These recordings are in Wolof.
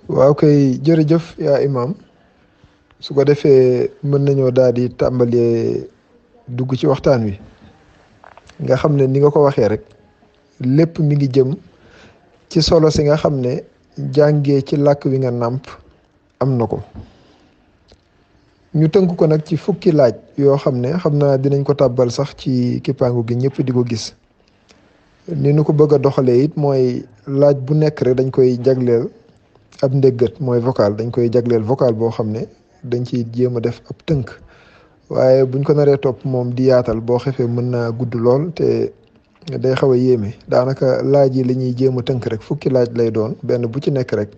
waaw kay jërëjëf yaa imam su ko defee mën nañoo daal di tàmbalee dugg ci waxtaan wi nga xam ne ni nga ko waxee rek lépp mi ngi jëm ci solo si nga xam ne jàngee ci làkk wi nga nàmp am na ko. ñu tënk ko nag ci fukki laaj yoo xam ne xam naa dinañ ko tàbbal sax ci kippaangu gi ñëpp di ko gis. ni nu ko bëgg a doxalee it mooy laaj bu nekk rek dañ koy jagleel ab ndéggat mooy vocal dañ koy jagleel vocal boo xam ne dañ ciy jéem a def ab tënk waaye buñ ko naree topp moom di yaatal boo xefee mën naa gudd lool te day xaw a yéeme daanaka laaj yi la ñuy jéem a tënk rek fukki laaj lay doon benn bu ci nekk rek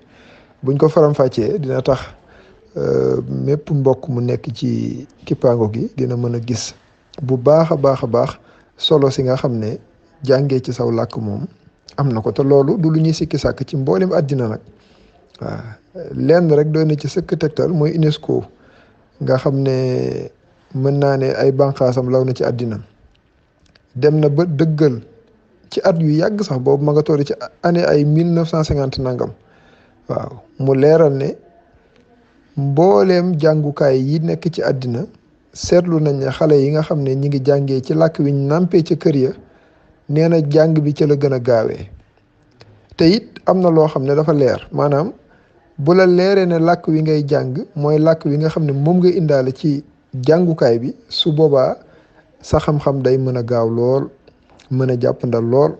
buñ ko faram-fàccee dina tax mépp mbokk mu nekk ci kippaango gi dina mën a gis bu baax a baax a baax solo si nga xam ne jàngee ci saw làkk moom am na ko te loolu du lu ñuy sikki sàkk ci mboolem àddina nag waaw lenn rek doy na ci sëkk tegtal mooy UNESCO nga xam ne mën naa ne ay bànqaasam law na ci àddina dem na ba dëggal ci at yu yàgg sax boobu ma nga toll ci année ay 1950 nangam waaw mu leeral ne mbooleem jàngukaay yi nekk ci àddina seetlu nañ ne xale yi nga xam ne ñi ngi jàngee ci làkk wi ñu nàmpee ca kër ya nee na jàng bi ca la gën a gaawee te it am na loo xam ne dafa leer maanaam bu la leeree ne làkk wi ngay jàng mooy làkk wi nga xam ne moom nga indaale ci jàngukaay bi su boobaa sa xam-xam day mën a gaaw lool mën a jàppandal lool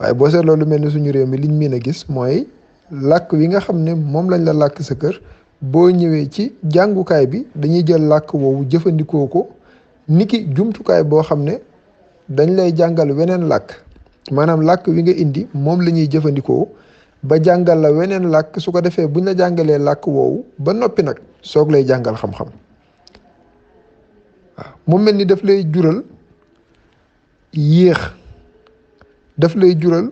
waaye boo seetloo lu mel ni suñu réew mi liñ mën a gis mooy làkk wi nga xam ne moom lañ la làkk sa kër boo ñëwee ci jàngukaay bi dañuy jël làkk woowu jëfandikoo ko niki jumtukaay boo xam ne dañ lay jàngal weneen làkk maanaam làkk wi nga indi moom la ñuy jëfandikoo ba jàngal la weneen làkk su ko defee buñ la jàngalee làkk woowu ba noppi nag soog lay jàngal xam-xam waaw mu mel ni daf lay jural yéex daf lay jural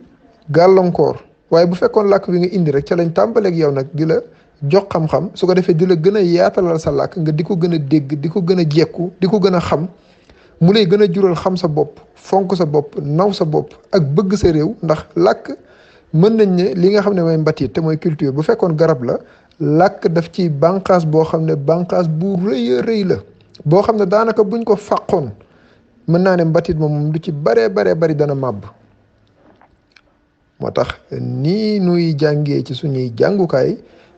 gàllankoor waaye bu fekkoon làkk wi nga indi rek ca lañ tàmbaleeg yow nag di la jox xam-xam su ko defee di la gën a yaatalal sa làkk nga di ko gën a dégg di ko gën a jekku di ko gën a xam mu lay gën a jural xam sa bopp fonk sa bopp naw sa bopp ak bëgg sa réew ndax làkk mën nañ ne li nga xam ne mooy mbatiit te mooy culture bu fekkoon garab la làkk daf ci bànqaas boo xam ne bànqaas bu rëy a rëy la boo xam ne daanaka buñ ko fàqoon mën naa ne mbatiit moom lu ci baree bari dana màbb moo tax nii nuy jàngee ci suñuy jàngukaay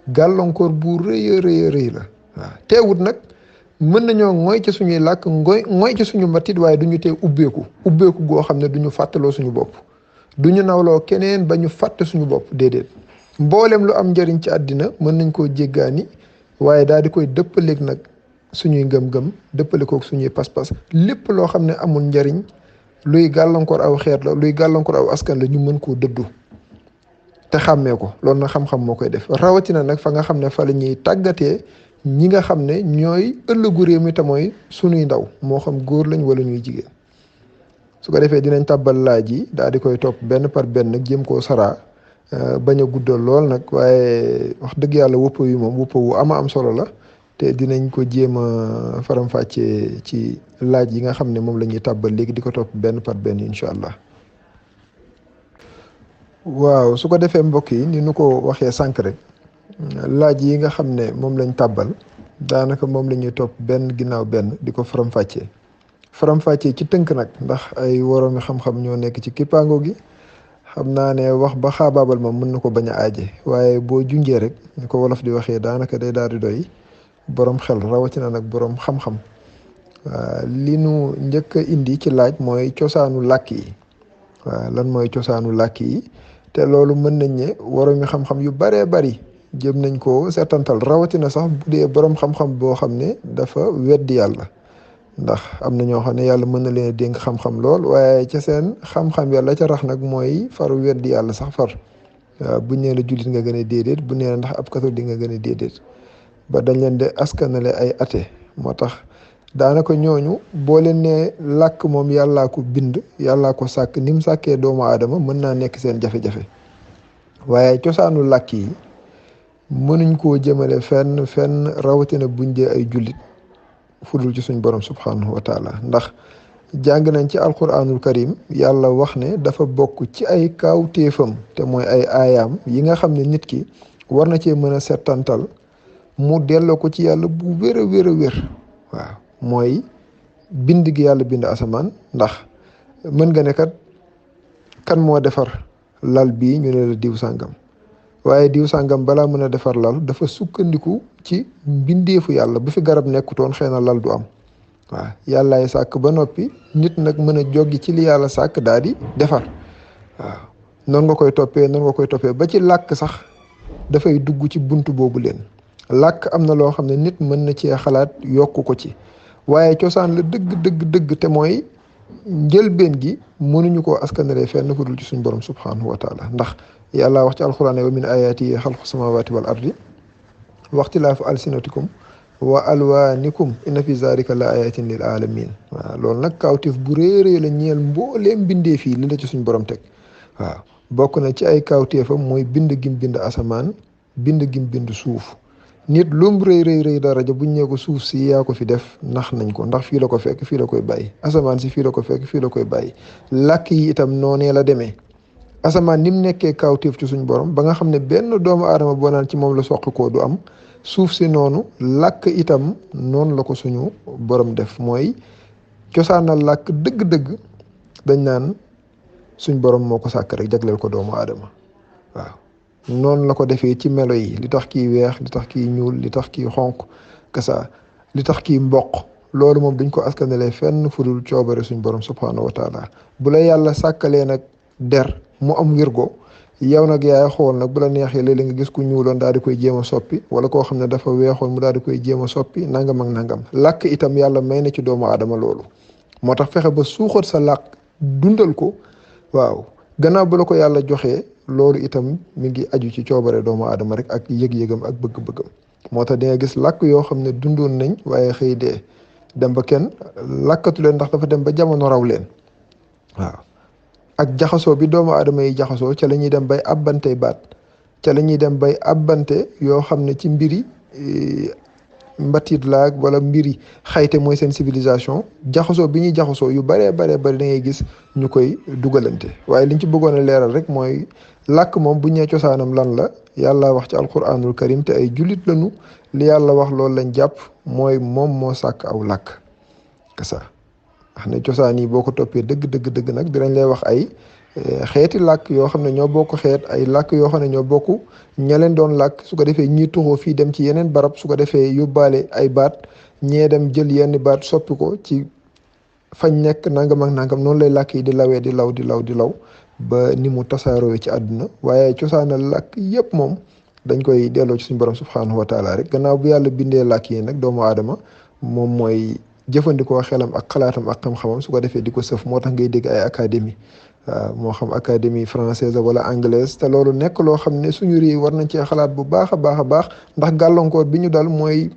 gàllankoor bu rëy a rëy la waaw teewut nag mën nañoo ngooy ci suñuy làkk ngooy ci suñu mbatiit waaye du ñu tee ubbeeku goo xam ne du ñu fàttaloo suñu bopp du ñu nawloo keneen ba ñu fàtte suñu bopp déedéet mboolem lu am njëriñ ci àddina mën nañ koo jéggaani waaye daal di koy dëppaleeg nag suñuy ngëm-ngëm dëppale koog suñuy pas-pas lépp loo xam ne amul njëriñ luy gàllankoor aw xeet la luy gàllankoor aw askan la ñu mën koo dëddu te xàmmee ko loolu nag xam-xam moo koy def rawatina nag fa nga xam ne fa la ñuy tàggatee ñi nga xam ne ñooy ëllëgu réew mi te mooy sunuy ndaw moo xam góor lañ wala ñuy jigéen su ko defee dinañ tàbbal laaj yi daal di koy topp benn par benn nag jéem koo saraa bañ a guddal lool nag waaye wax dëgg yàlla wëppa wi moom wëppa wu ama am solo la te dinañ ko jéem a faram-fàccee ci laaj yi nga xam ne moom la ñuy tàbbal léegi di ko topp benn par benn incha allah. waaw su ko defee mbokk yi ni nu ko waxee sànq rek laaj yi nga xam ne moom lañ tàbbal daanaka moom la ñuy topp benn ginnaaw benn di ko faram-fàccee ci tënk nag ndax ay woroomi xam-xam ñoo nekk ci kippaango gi xam naa ne wax ba xaabaabal ma mën na ko bañ a aaje waaye boo junjee rek ñu ko wolof di waxee daanaka day daal di doy borom xel rawatina nag borom xam-xam li nu njëkk a indi ci laaj mooy cosaanu làkk yi waaw lan mooy cosaanu làkk yi te loolu mën nañ ne woroomi xam-xam yu baree bari jëm nañ ko seetantal rawatina sax bu dee borom xam-xam boo xam ne dafa weddi yàlla ndax am na ñoo xam ne yàlla mën na leen a dénk xam-xam lool waaye ca seen xam-xam yàlla ca rax nag mooy faru weddi yàlla sax far waaw buñ nee la jullit nga gën a déedéet bu nee ndax ab catholique nga gën a déedéet ba dañ leen de askanale ay athée moo tax daanaka ñooñu boo leen nee làkk moom yàllaa ko bind yàllaa ko sàkk ni mu sàkkee doomu aadama mën naa nekk seen jafe-jafe waaye cosaanu làkk yi mënuñ koo jëmale fenn rawatina buñ dee ay jullit fudul ci suñ borom subhanahu wa taala ndax jàng nañ ci alquranul karim yàlla wax ne dafa bokk ci ay kaawteefam te mooy ay aayaam yi nga xam ne nit ki war na cee mën a settantal mu delloo ko ci yàlla bu wér a wér a wér. waaw mooy bind gi yàlla bind asamaan, ndax mën nga ne kat kan moo defar lal bii ñu ne la diw sàngam, waaye diw sàngam balaa mën a defar lal dafa sukkandiku ci mbindeefu yàlla. bu fi garab nekkutoon xëy na lal du am. waaw yàllaay sàkk ba noppi, nit nag mën a joggi ci li yàlla sàkk daal di defar. waaw noonu nga koy toppee ba ci làkk sax dafay dugg ci buntu boobu leen. làkk am na loo xam ne nit mën na cee xalaat yokku ko ci, waaye cosaan la dëgg te mooy njëlbeen gi mënuñu koo askanale fenn fu dul ci suñ borom subhanahu wa taala. ndax yàlla wax ci alquran wa min ayati xalqu samawati wal ardi waxtilaafu alsinatikum wa alwaanikum inna fi zalika la ayatin lil alamin. waaw loolu nag kawtif bu réerée la ñeel mbooleem bindee fii li la ci suñ borom teg. waaw bokk na ci ay kawteefam mooy bind gim bind asamaan, bind gim bind suuf. nit lum rëy daraja buñ ñee ko suuf si yaa ko fi def nax nañ ko, ndax fii la ko fekk fii la koy bàyyi. asamaan si fii la ko fekk fii la koy bàyyi. làkk yi itam noonee la demee. asamaan ni mu nekkee kawteef ci suñ borom ba nga xam ne benn doomu aadama boo naan ci moom la soqi koo du am. suuf si noonu, làkk itam noonu la ko suñu borom def. mooy cosaanal làkk dëgg-dëgg dañ naan suñ borom moo ko sàkk rek jagleel ko doomu aadama. waaw noonu la ko defee ci melo yi, li tax kii weex, li tax kii ñuul, li tax kii xonq kasa, li tax kii mboq. loolu moom duñ ko askanalee fenn fudul coobare suñ borom subhanahu wa taala. bu la yàlla sàkkalee nag der mu am wirgo, yow nag yaay xool nag bu la neexee léeg-léeg nga gis ku ñuuloon daal di koy jéem a soppi, wala koo xam ne dafa weexoon mu daal di koy jéem a soppi, nangam ak nangam. làkk itam yàlla may na ci doomu aadama loolu. moo tax fexe ba suuxat sa làkk dundal ko. waaw gannaaw bu la ko yàlla joxee, loolu itam mi ngi aju ci coobare doomu aadama rek ak yëg-yëgam ak bëgg-bëggam. moo tax di nga gis làkk yoo xam ne dundoon nañ waaye xëy dee dem ba kenn làkkatu leen ndax dafa dem ba jamono raw leen. waaw ak jaxasoo bi doomu aadama yi jaxasoo ca la ñuy dem bay abbante baat, ca la ñuy dem bay abbante yoo xam ne ci mbiri mbatiit laag wala mbiri xayte mooy seen civilisation. jaxasoo bi ñuy jaxasoo yu baree bari da ngay gis ñu koy dugalante. waaye liñ ci bëggoon a leeral rek mooy làkk moom bu ñee cosaanam lan la, yàlla wax ci alquranul karim te ay jullit lañu. li yàlla wax loolu lañ jàpp, mooy moom moo sàkk aw làkk kasa. wax ne cosaan yi boo ko toppee dëgg nag dinañ lay wax ay xeeti làkk yoo xam ne ñoo bokk xeet, ay làkk yoo xam ne ñoo bokk ña leen doon làkk. su ko defee ñii tuxoo fii dem ci yeneen barab, su ko defee yóbbaale ay baat, ñee dem jël yenn baat soppi ko ci fañ nekk nangam ak nangam. noonu lay làkk yi di lawee di law ba ni mu tasaaroo ci àdduna. waaye cosaanal làkk yépp moom dañ koy delloo ci suñu borom subhanahu wa taala rek. gannaaw bu yàlla bindee làkk yi nag doomu aadama moom mooy jëfandikoo xelam ak xalaatam ak xam-xamam, su ko defee di ko sëf. moo tax ngay dégg ay académie, waaw moo xam académie française wala anglaise. te loolu nekk loo xam ne suñu réew war nañ cee xalaat bu baax a baax ndax gàllankoor bi ñu dal mooy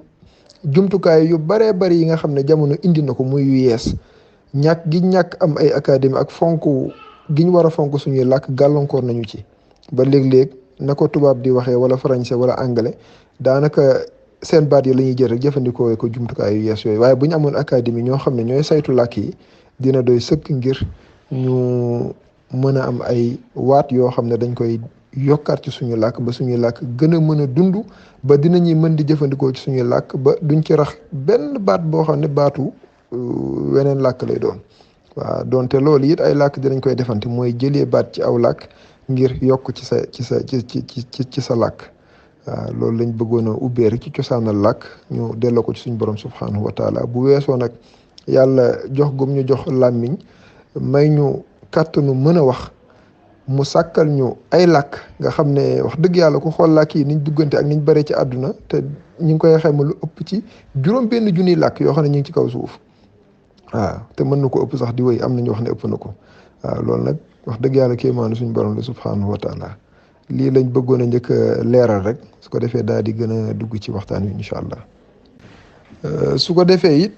jumtukaay yu baree bari yi nga xam ne jamono indi na ko muy yu yees. ñàkk am ay académie ak fonk gi ñu war a fonk suñuy làkk gàllankoor nañu ci ba léeg-léeg na ko tubaab di waxee wala français wala anglais, daanaka seen baat yi la ñuy jël rek jëfandikoo ko jumtukaay yu yees yooyu. waaye bu ñu amoon académie ñoo xam ne ñooy saytu làkk yi, dina doy sëkk ngir ñu mën a am ay waat yoo xam ne dañ koy yokkaat ci suñu làkk ba suñuy làkk gën a mën a dund, ba dinañuy mën di jëfandikoo ci suñuy làkk ba duñ ci rax benn baat boo xam ne baatu weneen làkk lay doon. waaw donte loolu it ay làkk dinañ koy defante, mooy jëlee baat ci aw làkk ngir yokk ci sa làkk. waaw loolu lañ bëggoon a ubbee rek ci cosaanal làkk, ñu delloo ko ci suñu borom subhanahu wa taala. bu weesoo nag yàlla jox gum ñu jox làmmiñ, may ñu kàttanu mën a wax, mu sàkkal ñu ay làkk nga xam ne wax dëgg yàlla ku xool làkk yi niñ duggante ak niñ bare ci àdduna, te ñu ngi koy xayma lu ëpp ci juróom-benn junniy làkk yoo xam ne ñu ngi ci kaw suuf. waaw te mën na ko ëpp sax di wéy, am na ñu wax ne ëpp na ko. waaw loolu nag wax dëgg yàlla kéemaanu suñu borom la subhanahu wa taala. lii lañ bëggoon a njëkk a leeral rek, su ko defee daal di gën a dugg ci waxtaan wi incha allah. su ko defee it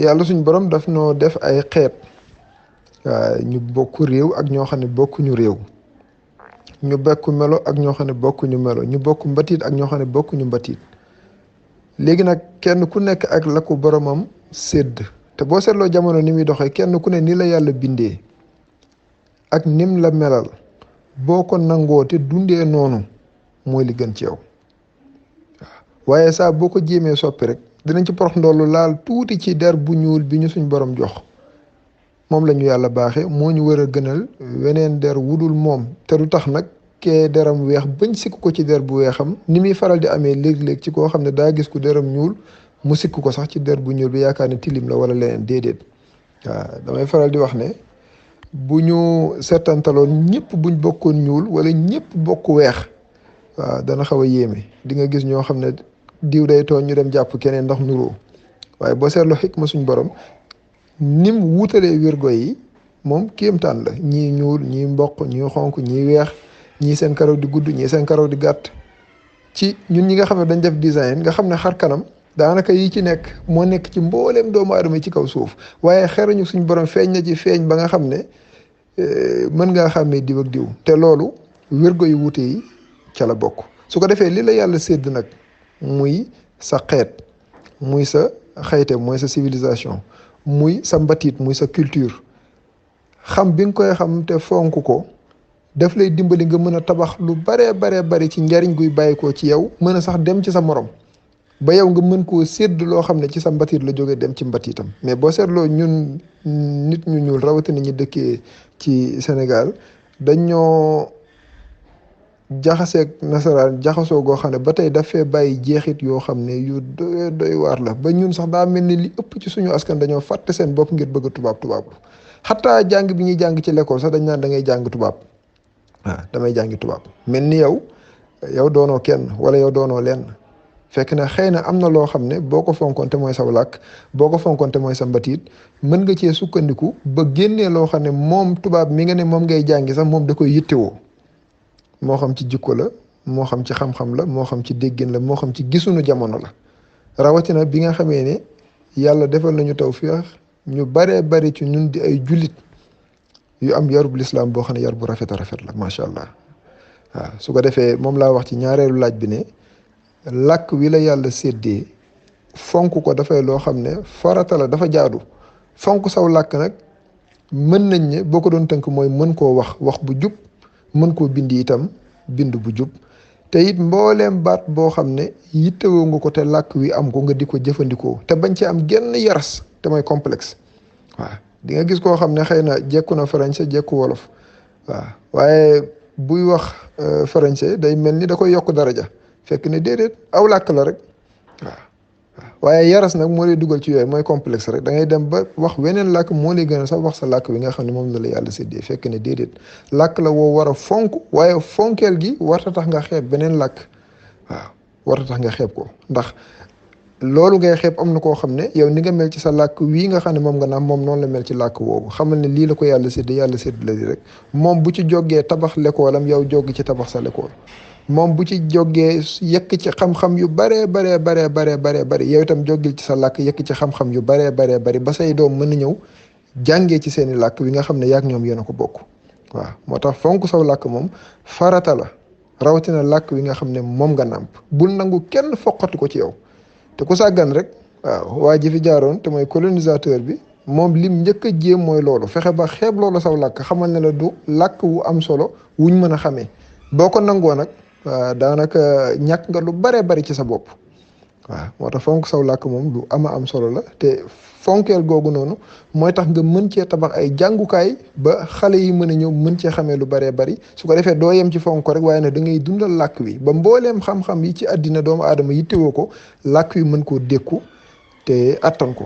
yàlla suñu borom daf noo def ay xeet. waaw ñu bokk réew ak ñoo xam ne bokkuñu réew, ñu bokk melo ak ñoo xam ne bokkuñu melo, ñu bokk mbatiit ak ñoo xam ne bokkuñu mbatiit. léegi nag kenn ku nekk ak la ko boromam sédd, te boo seetloo jamono ni muy doxee, kenn ku ne ni la yàlla bindee ak nim la melal, boo ko nangoo te dundee noonu, mooy li gën ci yow. waaye saa boo ko jéemee soppi rek dinañ ci porox ndollu laal tuuti ci der bu ñuul bi ñu suñ borom jox moom la ñu yàlla baaxee moo ñu war a gënal weneen der wudul moom te du tax nag kee deram weex bañ sikk ko ci der bu weexam ni muy faral di amee léeg-léeg ci koo xam ne daa gis ku deram ñuul mu sikk ko sax ci der bu ñuul bi yaakaar ne tilim la wala leneen déedéet. waaw damay faral di wax ne bu ñu seetantaloon ñëpp buñ bokkoon ñuul wala ñëpp bokk weex waaw dana xaw a yéeme di nga gis ñoo xam ne diw day tooñ ñu dem jàpp keneen ndax nuroo waaye boo seetloo xikma suñ borom nim wuutalee wirgo yi moom kéemtaan la ñii ñuul ñii mboq ñii xonk ñii weex ñii seen karaw di gudd ñii seen karaw di gàtt ci ñun ñi nga xam ne dañ def design nga xam ne xar kanam daanaka yi ci nekk moo nekk ci mbooleem doomu aadama yi ci kaw suuf waaye xeruñu suñ borom feeñ na ci feeñ ba nga xam ne mën ngaa xàmmee diw ak diw te loolu wirgo yu wuute yi ca la bokk su ko defee li la yàlla sédd nag muy sa xeet muy sa xayte mooy sa civilisation muy sa mbatiit muy sa culture xam bi nga koy xam te fonk ko daf lay dimbali nga mën a tabax lu baree bari ci njariñ guy bàyyi ko ci yow mën a sax dem ci sa morom ba yow nga mën koo sédd loo xam ne ci sa mbatiit la jógee dem ci mbatiitam mais boo seetloo ñun nit ñu ñuul rawatina ñi dëkkee ci Sénégal dañoo jaxaseeg nasaraan jaxasoo goo xam ne ba tey daf fee bàyyi jeexit yoo xam ne yu doy waar la ba ñun sax daa mel ni li ëpp ci suñu askan dañoo fàtte seen bopp ngir bëgg a tubaab xataa jàng bi ñuy jàng ci l'école sax dañ naan da ngay jàng tubaab waaw damay jàngi tubaab mel ni yow doonoo kenn wala yow doonoo lenn fekk na xëy na am na loo xam ne boo ko fonkonte mooy saw làkk boo ko fonkonte mooy sa mbatiit mën nga cee sukkandiku ba génnee loo xam ne moom tubaab mi nga ne moom ngay jàngi sax moom da koy yittewoo moo xam ci jikko la moo xam ci xam-xam la moo xam ci déggin la moo xam ci gisunu jamono la rawatina bi nga xamee ne yàlla defal nañu tawfiix ñu baree bari ci ñun di ay jullit yu am yarub lislaam boo xam ne yar bu rafet a rafet la macha allah waaw su ko defee moom laa wax ci ñaareelu laaj bi ne làkk wi la yàlla séddee fonk ko dafay loo xam ne farata la dafa jaadu fonk saw làkk nag mën nañ ne boo ko doon tënk mooy mën koo wax bu jub mën koo bind itam bind bu jub te it mbooleem baat boo xam ne yittewoo nga ko te làkk wi am ko nga di ko jëfandikoo te bañ ci am genn yaras te mooy complexe waaw di nga gis koo xam ne xëy na jekku na français jekku wolof waaw waaye buy wax français day mel ni da koy yokk daraja fekk ne déedéet aw làkk la rek waaw waaye yaras nag moo lay dugal ci yooyu mooy complexe rek da ngay dem ba wax weneen làkk moo lay gën a sax wax sa làkk bi nga xam ne moom la yàlla séddee fekk ne déedéet làkk la woo war a fonk waaye fonkeel gi warta tax nga xeeb beneen làkk waaw warta tax nga xeeb ko ndax loolu ngay xeeb am na koo xam ne yow ni nga mel ci sa làkk wii nga xam ne moom nga naam moom noonu la mel ci làkk woowu xamal ne lii la ko yàlla sédd la di rek moom bu ci jógee tabax l'école yow jóg ci tabax sa l'école moom bu ci jógee yekk ci xam-xam yu baree bari yow itam jógil ci sa làkk yekk ci xam-xam yu baree bari ba say doom mën a ñëw jàngee ci seeni làkk wi nga xam ne yaag ñoom yéen a ko bokk waaw moo tax fonk saw làkk moom farata la rawatina làkk wi nga xam ne moom nga nàmp bul nangu kenn foqati ko ci yow te ku sàggan rek waaw waa ji fi jaaroon te mooy colonisateur bi moom lim njëkk a jéem mooy loolu fexe ba xeeb loolu saw làkk xamal ne la du làkk wu am solo wuñ mën a xamee boo ko nangoo nag waaw daanaka ñàkk nga lu baree bari ci sa bopp waaw moo tax fonk saw làkk moom lu am solo la te fonkeel googu noonu mooy tax nga mën cee tabax ay jàngukaay ba xale yi mën a ñëw mën cee xamee lu baree bari su ko defee doo yem ci fonk ko rek waaye nag da ngay dundal làkk wi ba mbooleem xam-xam yi ci àddina doomu aadama yittewoo ko làkk wi mën koo dékku te attan ko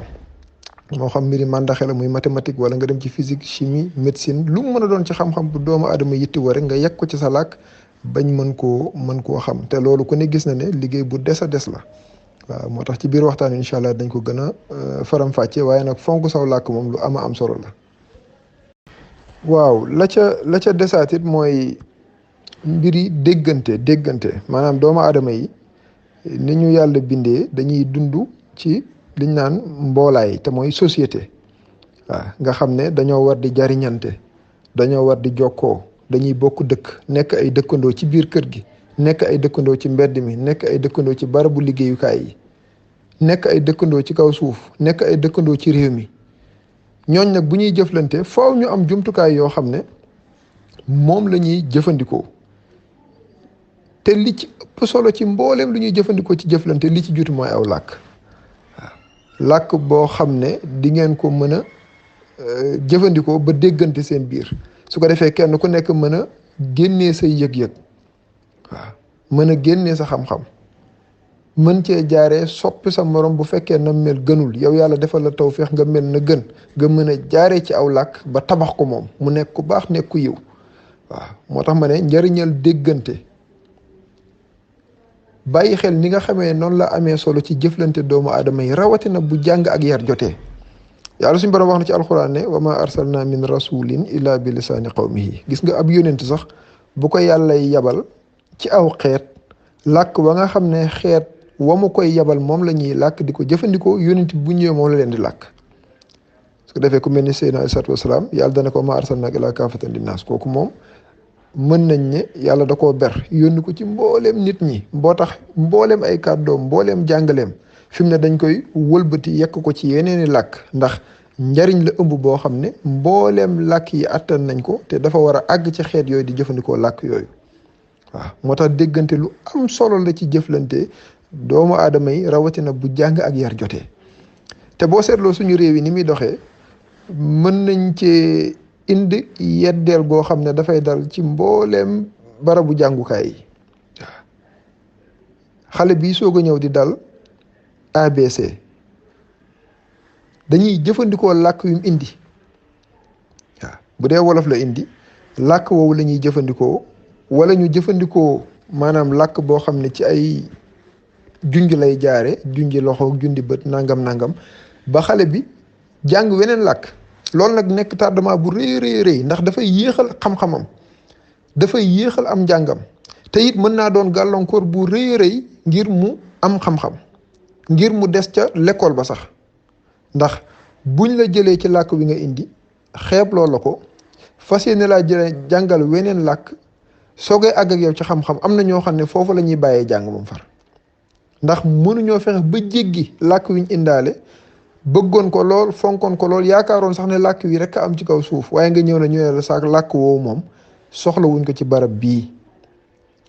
moo xam mbiri màndaxe la muy mathématique wala nga dem ci physique chimie médecine lu mu mën a doon ci xam-xam bu doomu aadama yittewoo rek nga yegg ko ci sa làkk bañ mën koo xam te loolu ku ne gis na ne liggéey bu des a des la waaw moo tax ci biir waxtaan wi incha allah dañ ko gën a faram-fàcce waaye nag fonk saw làkk moom lu am solo la. waaw la ca desaat it mooy mbiri déggante maanaam doomu aadama yi ni ñu yàlla bindee dañuy dund ci liñ naan mboolaay te mooy société waaw nga xam ne dañoo war di jariñante dañoo war di jokkoo dañuy bokk dëkk nekk ay dëkkandoo ci biir kër gi nekk ay dëkkandoo ci mbedd mi nekk ay dëkkandoo ci barabu liggéeyukaay yi nekk ay dëkkandoo ci kaw suuf nekk ay dëkkandoo ci réew mi ñooñ nag bu ñuy jëflante faaw ñu am jumtukaay yoo xam ne moom la ñuy jëfandikoo te li ci ëpp solo ci mbooleem lu ñuy jëfandikoo ci jëflante li ci jutu mooy aw làkk waaw làkk boo xam ne di ngeen ko mën a jëfandikoo ba déggante seen biir su ko defee kenn ku nekk mën a génnee say yëg-yëg waaw mën a génnee sa xam-xam mën cee jaaree soppi sa morom bu fekkee na mel gënul yow yàlla defal la tawfeex nga mel na gën nga mën a jaaree ci aw làkk ba tabax ko moom mu nekk ku baax nekk ku yiw waaw moo tax ma ne njariñal déggante bàyyi xel ni nga xamee noonu la amee solo ci jëflante doomu aadama yi rawatina bu jàng ak yar jotee yàlla suñu borom wax na ci alxuraan ne wa ma arsalna min rasulin illa bi lisaani qawmihi gis nga ab yónent sax bu ko yàlla yabal ci aw xeet làkk wa nga xam ne xeet wa mu koy yabal moom la ñuy làkk di ko jëfandikoo yónent bu ñëwee moom la leen di làkk su ko defee ku mel ni Seydina alayhi salaatu wasalaam yàlla dana ko ma arsalnaaka illaa kaafatan linnaas kooku moom mën nañ ne yàlla da koo ber yónni ko ci mbooleem nit ñi boo tax mbooleem ay kàddoom mbooleem jàngaleem fi mu ne dañ koy wëlbati yekk ko ci yeneeni làkk ndax njariñ la ëmb boo xam ne mbooleem làkk yi attan nañ ko te dafa war a àgg ci xeet yooyu di jëfandikoo làkk yooyu waaw moo tax déggante lu am solo la ci jëflante doomu aadama yi rawatina bu jàng ak yar jotee te boo seetloo suñu réew yi ni muy doxee mën nañ ci indi yeddeel goo xam ne dafay dal ci mbooleem barabu jàngukaay yi waaw xale bii soog a ñëw di dal ABC dañuy jëfandikoo làkk yu mu indi waaw bu dee wolof la indi làkk woowu la ñuy jëfandikoo wala ñu jëfandikoo maanaam làkk boo xam ne ci ay junj lay jaare junji loxo junji bët nangam ba xale bi jàng weneen làkk loolu nag nekk tardement bu rëy ndax dafay yéexal xam-xamam dafay yéexal am njàngam te it mën naa doon gàllankoor bu rëy ngir mu am xam-xam ngir mu des ca l'école ba sax ndax buñ la jëlee ci làkk wi nga indi xeeb loo la ko fas yéene laa jëlee jàngal weneen làkk soogay àgg ak yow ci xam-xam am na ñoo xam ne foofu la ñuy bàyyee jàng moom far ndax mënuñoo fexe ba jéggi làkk wiñ indaale bëggoon ko lool fonkoon ko lool yaakaaroon sax ne làkk wi rek a am ci kaw suuf waaye nga ñëw na ñu ne la saak làkk woowu moom soxla wuñ ko ci barab bii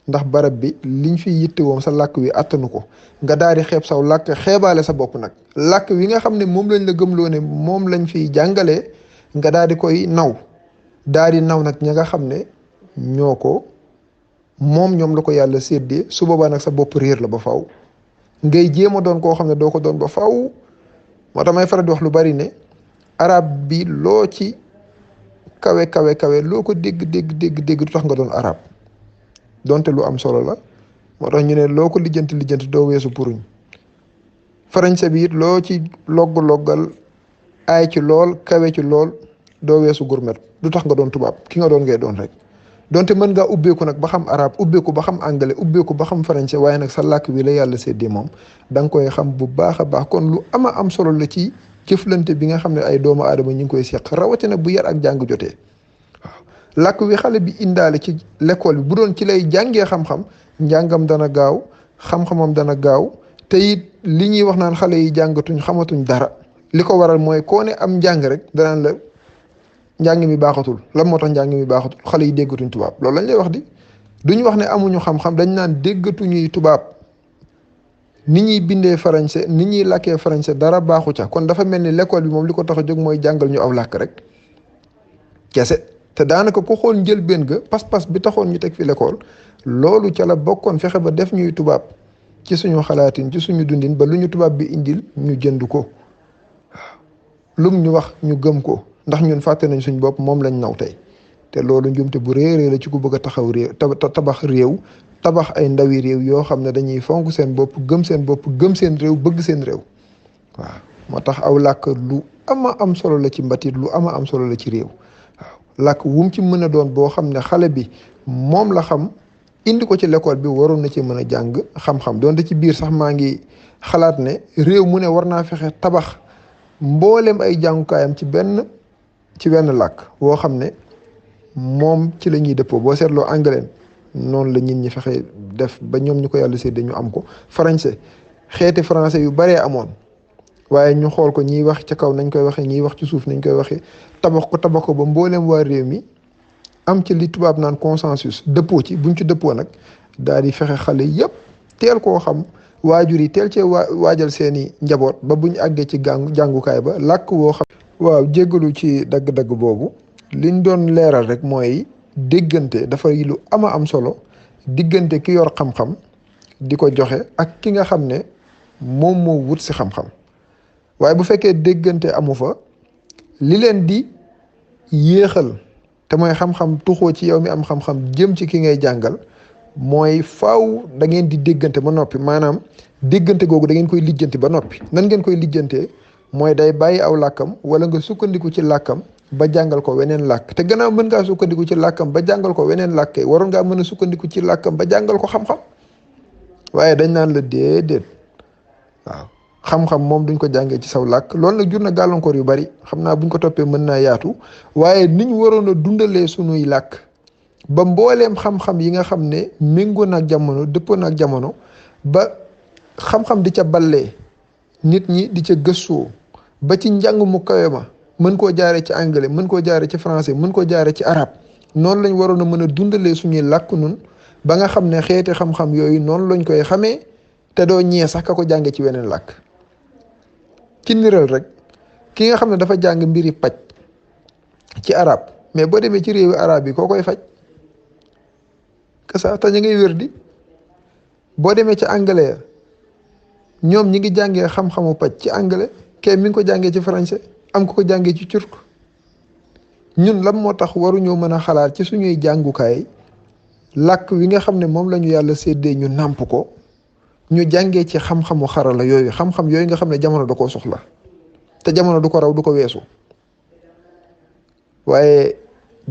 ndax barab bi liñ fi yitte woon sa làkk wi attanu ko nga daal di xeeb saw làkk xeebaale sa bopp nag làkk wi nga xam ne moom lañ la gëmloo ne moom lañ fiy jàngalee nga daal di koy naw daal di naw nag ña nga xam ne ñoo ko moom ñoom la ko yàlla séddee su boobaa nag sa bopp réer la ba faw ngay jéem a doon koo xam ne doo ko doon ba faw moo tax may faral di wax lu bari ne arab bi loo ci kawe loo ko dégg du tax nga doon arab donte lu am solo la moo tax ñu ne loo ko lijjanti doo weesu puruñ français bi it loo ci loggal aay ci lool kawe ci lool doo weesu gourmet du tax nga doon tubaab ki nga doon ngay doon rek donte mën ngaa ubbeeku nag ba xam arab ubbeeku ba xam anglais ubbeeku ba xam français waaye nag sa làkk wi la yàlla séddee moom da nga koy xam bu baax a baax kon lu ama am solo la ci jëflante bi nga xam ne ay doomu aadama ñu ngi koy seq rawatina bu yar ak jàng jotee waaw làkk wi xale bi indaale ci l'école bi bu doon ci lay jàngee xam-xam njàngam dana gaaw xam-xamam dana gaaw te it li ñuy wax naan xale yi jàngatuñ xamatuñ dara li ko waral mooy koo ne am njàng rek danaan la njàng mi baaxatul lan moo tax njàng mi baaxatul xale yi déggatuñ tubaab loolu lañ lay wax di duñ wax ne amuñu xam-xam dañ naan déggatuñuy tubaab ni ñuy bindee français ni ñuy làkkee français dara baaxu ca kon dafa mel ni l'école bi moom li ko tax a jóg mooy jàngal ñu aw làkk rek kese te daanaka ku xool njëlbéen ga pas-pas bi taxoon ñu teg fi l'école loolu ca la bokkoon fexe ba def ñuy tubaab ci suñu xalaatin ci suñu dundin ba lu ñu tubaab bi indil ñu jënd ko waaw lum ñu wax ñu gëm ko ndax ñun fàtte nañ suñ bopp moom lañ naw tey te loolu njumte bu réerée la ci ku bëgg a taxaw réew tabax réew tabax ay ndawi réew yoo xam ne dañuy fonk seen bopp gëm seen réew bëgg seen réew waaw moo tax aw làkk lu ama am solo la ci mbatiit lu ama am solo la ci réew waaw làkk wum ci mën a doon boo xam ne xale bi moom la xam indi ko ci l'école bi waroon na ci mën a jàng xam-xam doonte ci biir sax maa ngi xalaat ne réew mu ne war naa fexe tabax mboolem ay jàngukaayam ci wenn làkk woo xam ne moom ci la ñuy dëppoo boo seetloo anglais noonu la ñit ñi fexe def ba ñoom ñu ko yàlla séddee ñu am ko français xeeti français yu baree amoon waaye ñu xool ko ñiy wax ca kaw nañ koy waxee ñiy wax ci suuf nañ koy waxee tabax ko ba mbooleem waa réew mi am ci li tubaab naan consensus dëppoo ci buñ ci dëppoo nag daal di fexe xale yépp teel koo xam, waajur yi teel cee waajal seeni njaboot ba buñ àggee ci jàngukaay ba làkk woo xam. waaw jéggalu ci dagg-dagg boobu, liñ doon leeral rek mooy déggante dafay lu am solo, diggante ki yor xam-xam di ko joxe ak ki nga xam ne moom moo wut si xam-xam. waaye bu fekkee déggante amu fa, li leen di yéexal te mooy xam-xam tuxoo ci yow mi am xam-xam jëm ci ki ngay jàngal, mooy faaw da ngeen di déggante ba noppi. maanaam déggante googu da ngeen koy lijjanti ba noppi. nan ngeen koy lijjantee mooy day bàyyi aw làkkam wala nga sukkandiku ci làkkam ba jàngal ko weneen làkk. te gannaaw mën ngaa sukkandiku ci làkkam ba jàngal ko weneen làkk, waroon ngaa mën a sukkandiku ci làkkam ba jàngal ko xam-xam. waaye dañ naan la déedéet, waaw xam-xam moom duñ ko jàngee ci saw làkk. loolu nag jur na gàllankoor yu bari, xam naa buñ ko toppee mën naa yaatu. waaye niñ waroon a dundalee sunuy làkk ba mbooleem xam-xam yi nga xam ne méngoo na ak jamono, dëppoo na ak jamono, ba xam-xam di ca ballee, nit ñi di ca gëstoo ba ci njàng mu kawe ma mën koo jaaree ci anglais, mën koo jaaree ci français, mën koo jaaree ci arab. noonu lañ waroon a mën a dundalee suñuy làkk nun ba nga xam ne xeeti xam-xam yooyu noonu lañ koy xamee te doo ñee sax ka ko jànge ci weneen làkk. ci niral rek, ki nga xam ne dafa jàng mbiri paj ci arab, mais boo demee ci réewi arab yi koo koy faj kasa te ñu ngay wér di. boo demee ci anglais ñoom ñi ngi jàngee xam-xamu paj ci anglais, kay mi ngi ko jàngee ci français, am ko jàngee ci turc. ñun lan moo tax waruñoo mën a xalaat ci suñuy jàngukaay làkk wi nga xam ne moom la ñu yàlla séddee ñu nàmp ko, ñu jàngee ci xam-xamu xarala yooyu, xam-xam yooyu nga xam ne jamono da koo soxla te jamono du ko raw du ko weesu. waaye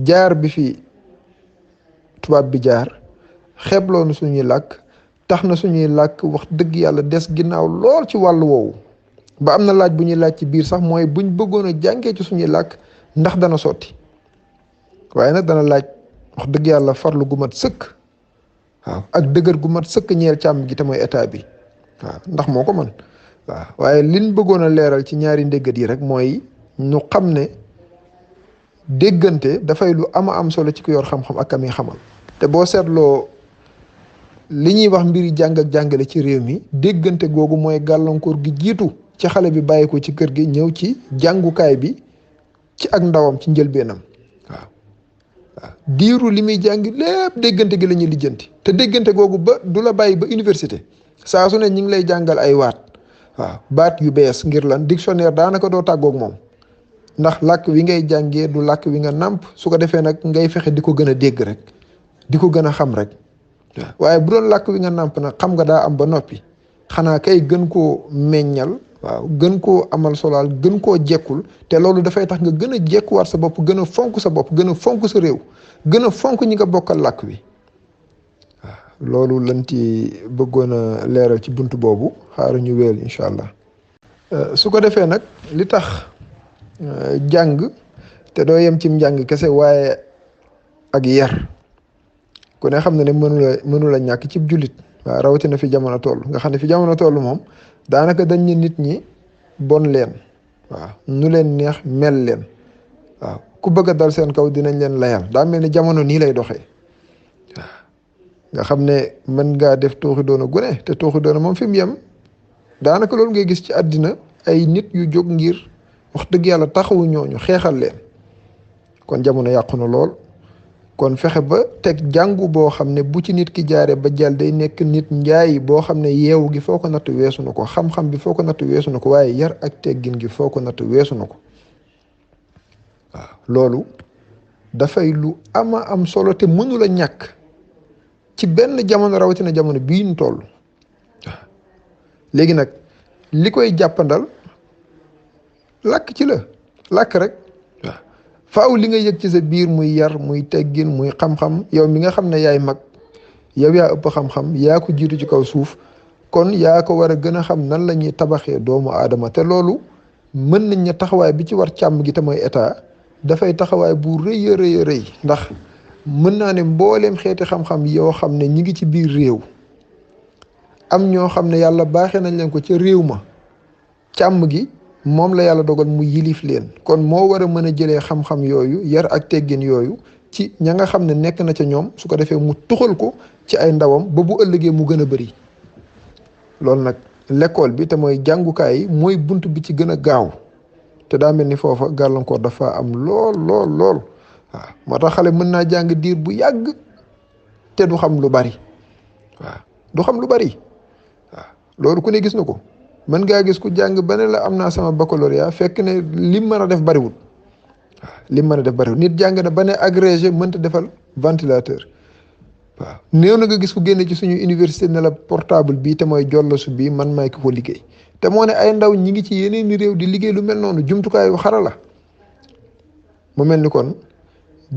jaar bi fi tubaab bi jaar xeebloonu suñuy làkk tax na suñuy làkk wax dëgg yàlla des ginnaaw lool ci wàllu woowu. ba am na laaj bu ñuy laaj ci biir sax mooy buñ bëggoon a jàngee ci suñuy làkk ndax dana sotti. waaye nag dana laaj wax dëgg yàlla farlu gu mat sëkk, waaw ak dëgër gu mat sëkk ñeel càmm gi te mooy état bi, waaw ndax moo ko mën. waaw waaye liñ bëggoon a leeral ci ñaari ndéggat yi rek mooy ñu xam ne déggante dafay lu am solo ci ku yor xam-xam ak kam yi xamal. te boo seetloo li ñuy wax mbiri jàng ak jàngale ci réew mi, déggante googu mooy gàllankoor gi jiitu ci xale bi bàyyi ko ci kër gi ñëw ci jàngukaay bi ci ak ndawam ci njëlbeenam. waaw diiru li muy jàng lépp déggante gi la ñuy lijjanti, te déggante googu ba du la bàyyi ba université. saa su ne ñi ngi lay jàngal ay waat, waaw baat yu bees. ngir lan? dictionnaire daanaka doo tàggoog moom, ndax làkk wi ngay jàngee du làkk wi nga nàmp. su ko defee nag ngay fexe di ko gën a dégg rek, di ko gën a xam rek. waaw waaye bu doon làkk wi nga nàmp nag xam nga daa am ba noppi, xanaa kay gën koo meññal, waaw gën koo amal solaal, gën koo jekkul. te loolu dafay tax nga gën a jekkuwaat sa bopp, gën a fonk sa bopp, gën a fonk sa réew, gën a fonk ñi nga bokkal làkk wi. waaw loolu lañ ci bëggoon a leeral ci bunt boobu. xaaral ñu wéel incha allah. su ko defee nag li tax jàng te doo yem cim njàng kese, waaye ak yar, ku ne xam na ne mënula ñàkk cib jullit. waaw rawatina fi jamono toll, nga xam ne fi jamono toll moom daanaka dañ ne nit ñi bon leen, waaw nu leen neex mel leen, waaw ku bëgg a dal seen kaw dinañ leen layal. daa mel ni jamono nii lay doxee. waaw nga xam ne mën ngaa def tooxi doona gune, te tooxi doona moom fi mu yem daanaka loolu ngay gis ci àddina, ay nit yu jóg ngir wax dëgg yàlla taxawu ñooñu, xeexal leen. kon jamono yàqu na lool. kon fexe ba teg jàngu boo xam ne bu ci nit ki jaaree ba jàll day nekk nit njaay boo xam ne yeewu gi foo ko natt weesu na ko, xam-xam bi foo ko natt weesu na ko, waaye yar ak teggin gi foo ko natt weesu na ko. waaw loolu dafay lu am solo te mënul a ñàkk ci benn jamono, rawatina jamono bii ñu toll. waaw léegi nag li koy jàppandal làkk ci la, làkk rek. faaw li nga yëg ci sa biir muy yar, muy teggin, muy xam-xam. yow mi nga xam ne yaay mag, yow yaa ëpp xam-xam, yaa ko jiitu ci kaw suuf, kon yaa ko war a gën a xam nan la ñuy tabaxee doomu aadama. te loolu mën nañ ne taxawaay bi ci war càmm gi te mooy état, dafay taxawaay bu rëy a rëy. ndax mën naa ne mbooleem xeeti xam-xam yoo xam ne ñi ngi ci biir réew, am ñoo xam ne yàlla baaxee nañ leen ko ca réew ma, càmm gi moom la yàlla dogal mu yilif leen. kon moo war a mën a jëlee xam-xam yooyu, yar ak teggin yooyu ci ña nga xam ne nekk na ca ñoom su ko defee mu tuxal ko ci ay ndawam ba bu ëllëgee mu gën a bëri. loolu nag l'école bi te mooy jàngukaay yi mooy bunt bi ci gën a gaaw te daa mel ni foofa gàllankoor dafa am lool lool lool waaw moo tax xale mën naa jàng diir bu yàgg te du xam lu bari waaw du xam lu bari waaw loolu ku ne gis na ko mën ngaa gis ku jàng ba ne la am naa sama baccalauréat fekk ne lim mën a def bariwul waaw lim mën a def bariwul nit jàng na ba ne agrégé mënta defal ventilateur waaw néew na nga gis ku génne ci suñu université ne la portable bii te mooy jollasu bii man maay ki ko liggéey te moo ne ay ndaw ñi ngi ci yeneen i réew di liggéey lu mel noonu jumtukaayu xarala mu mel ni kon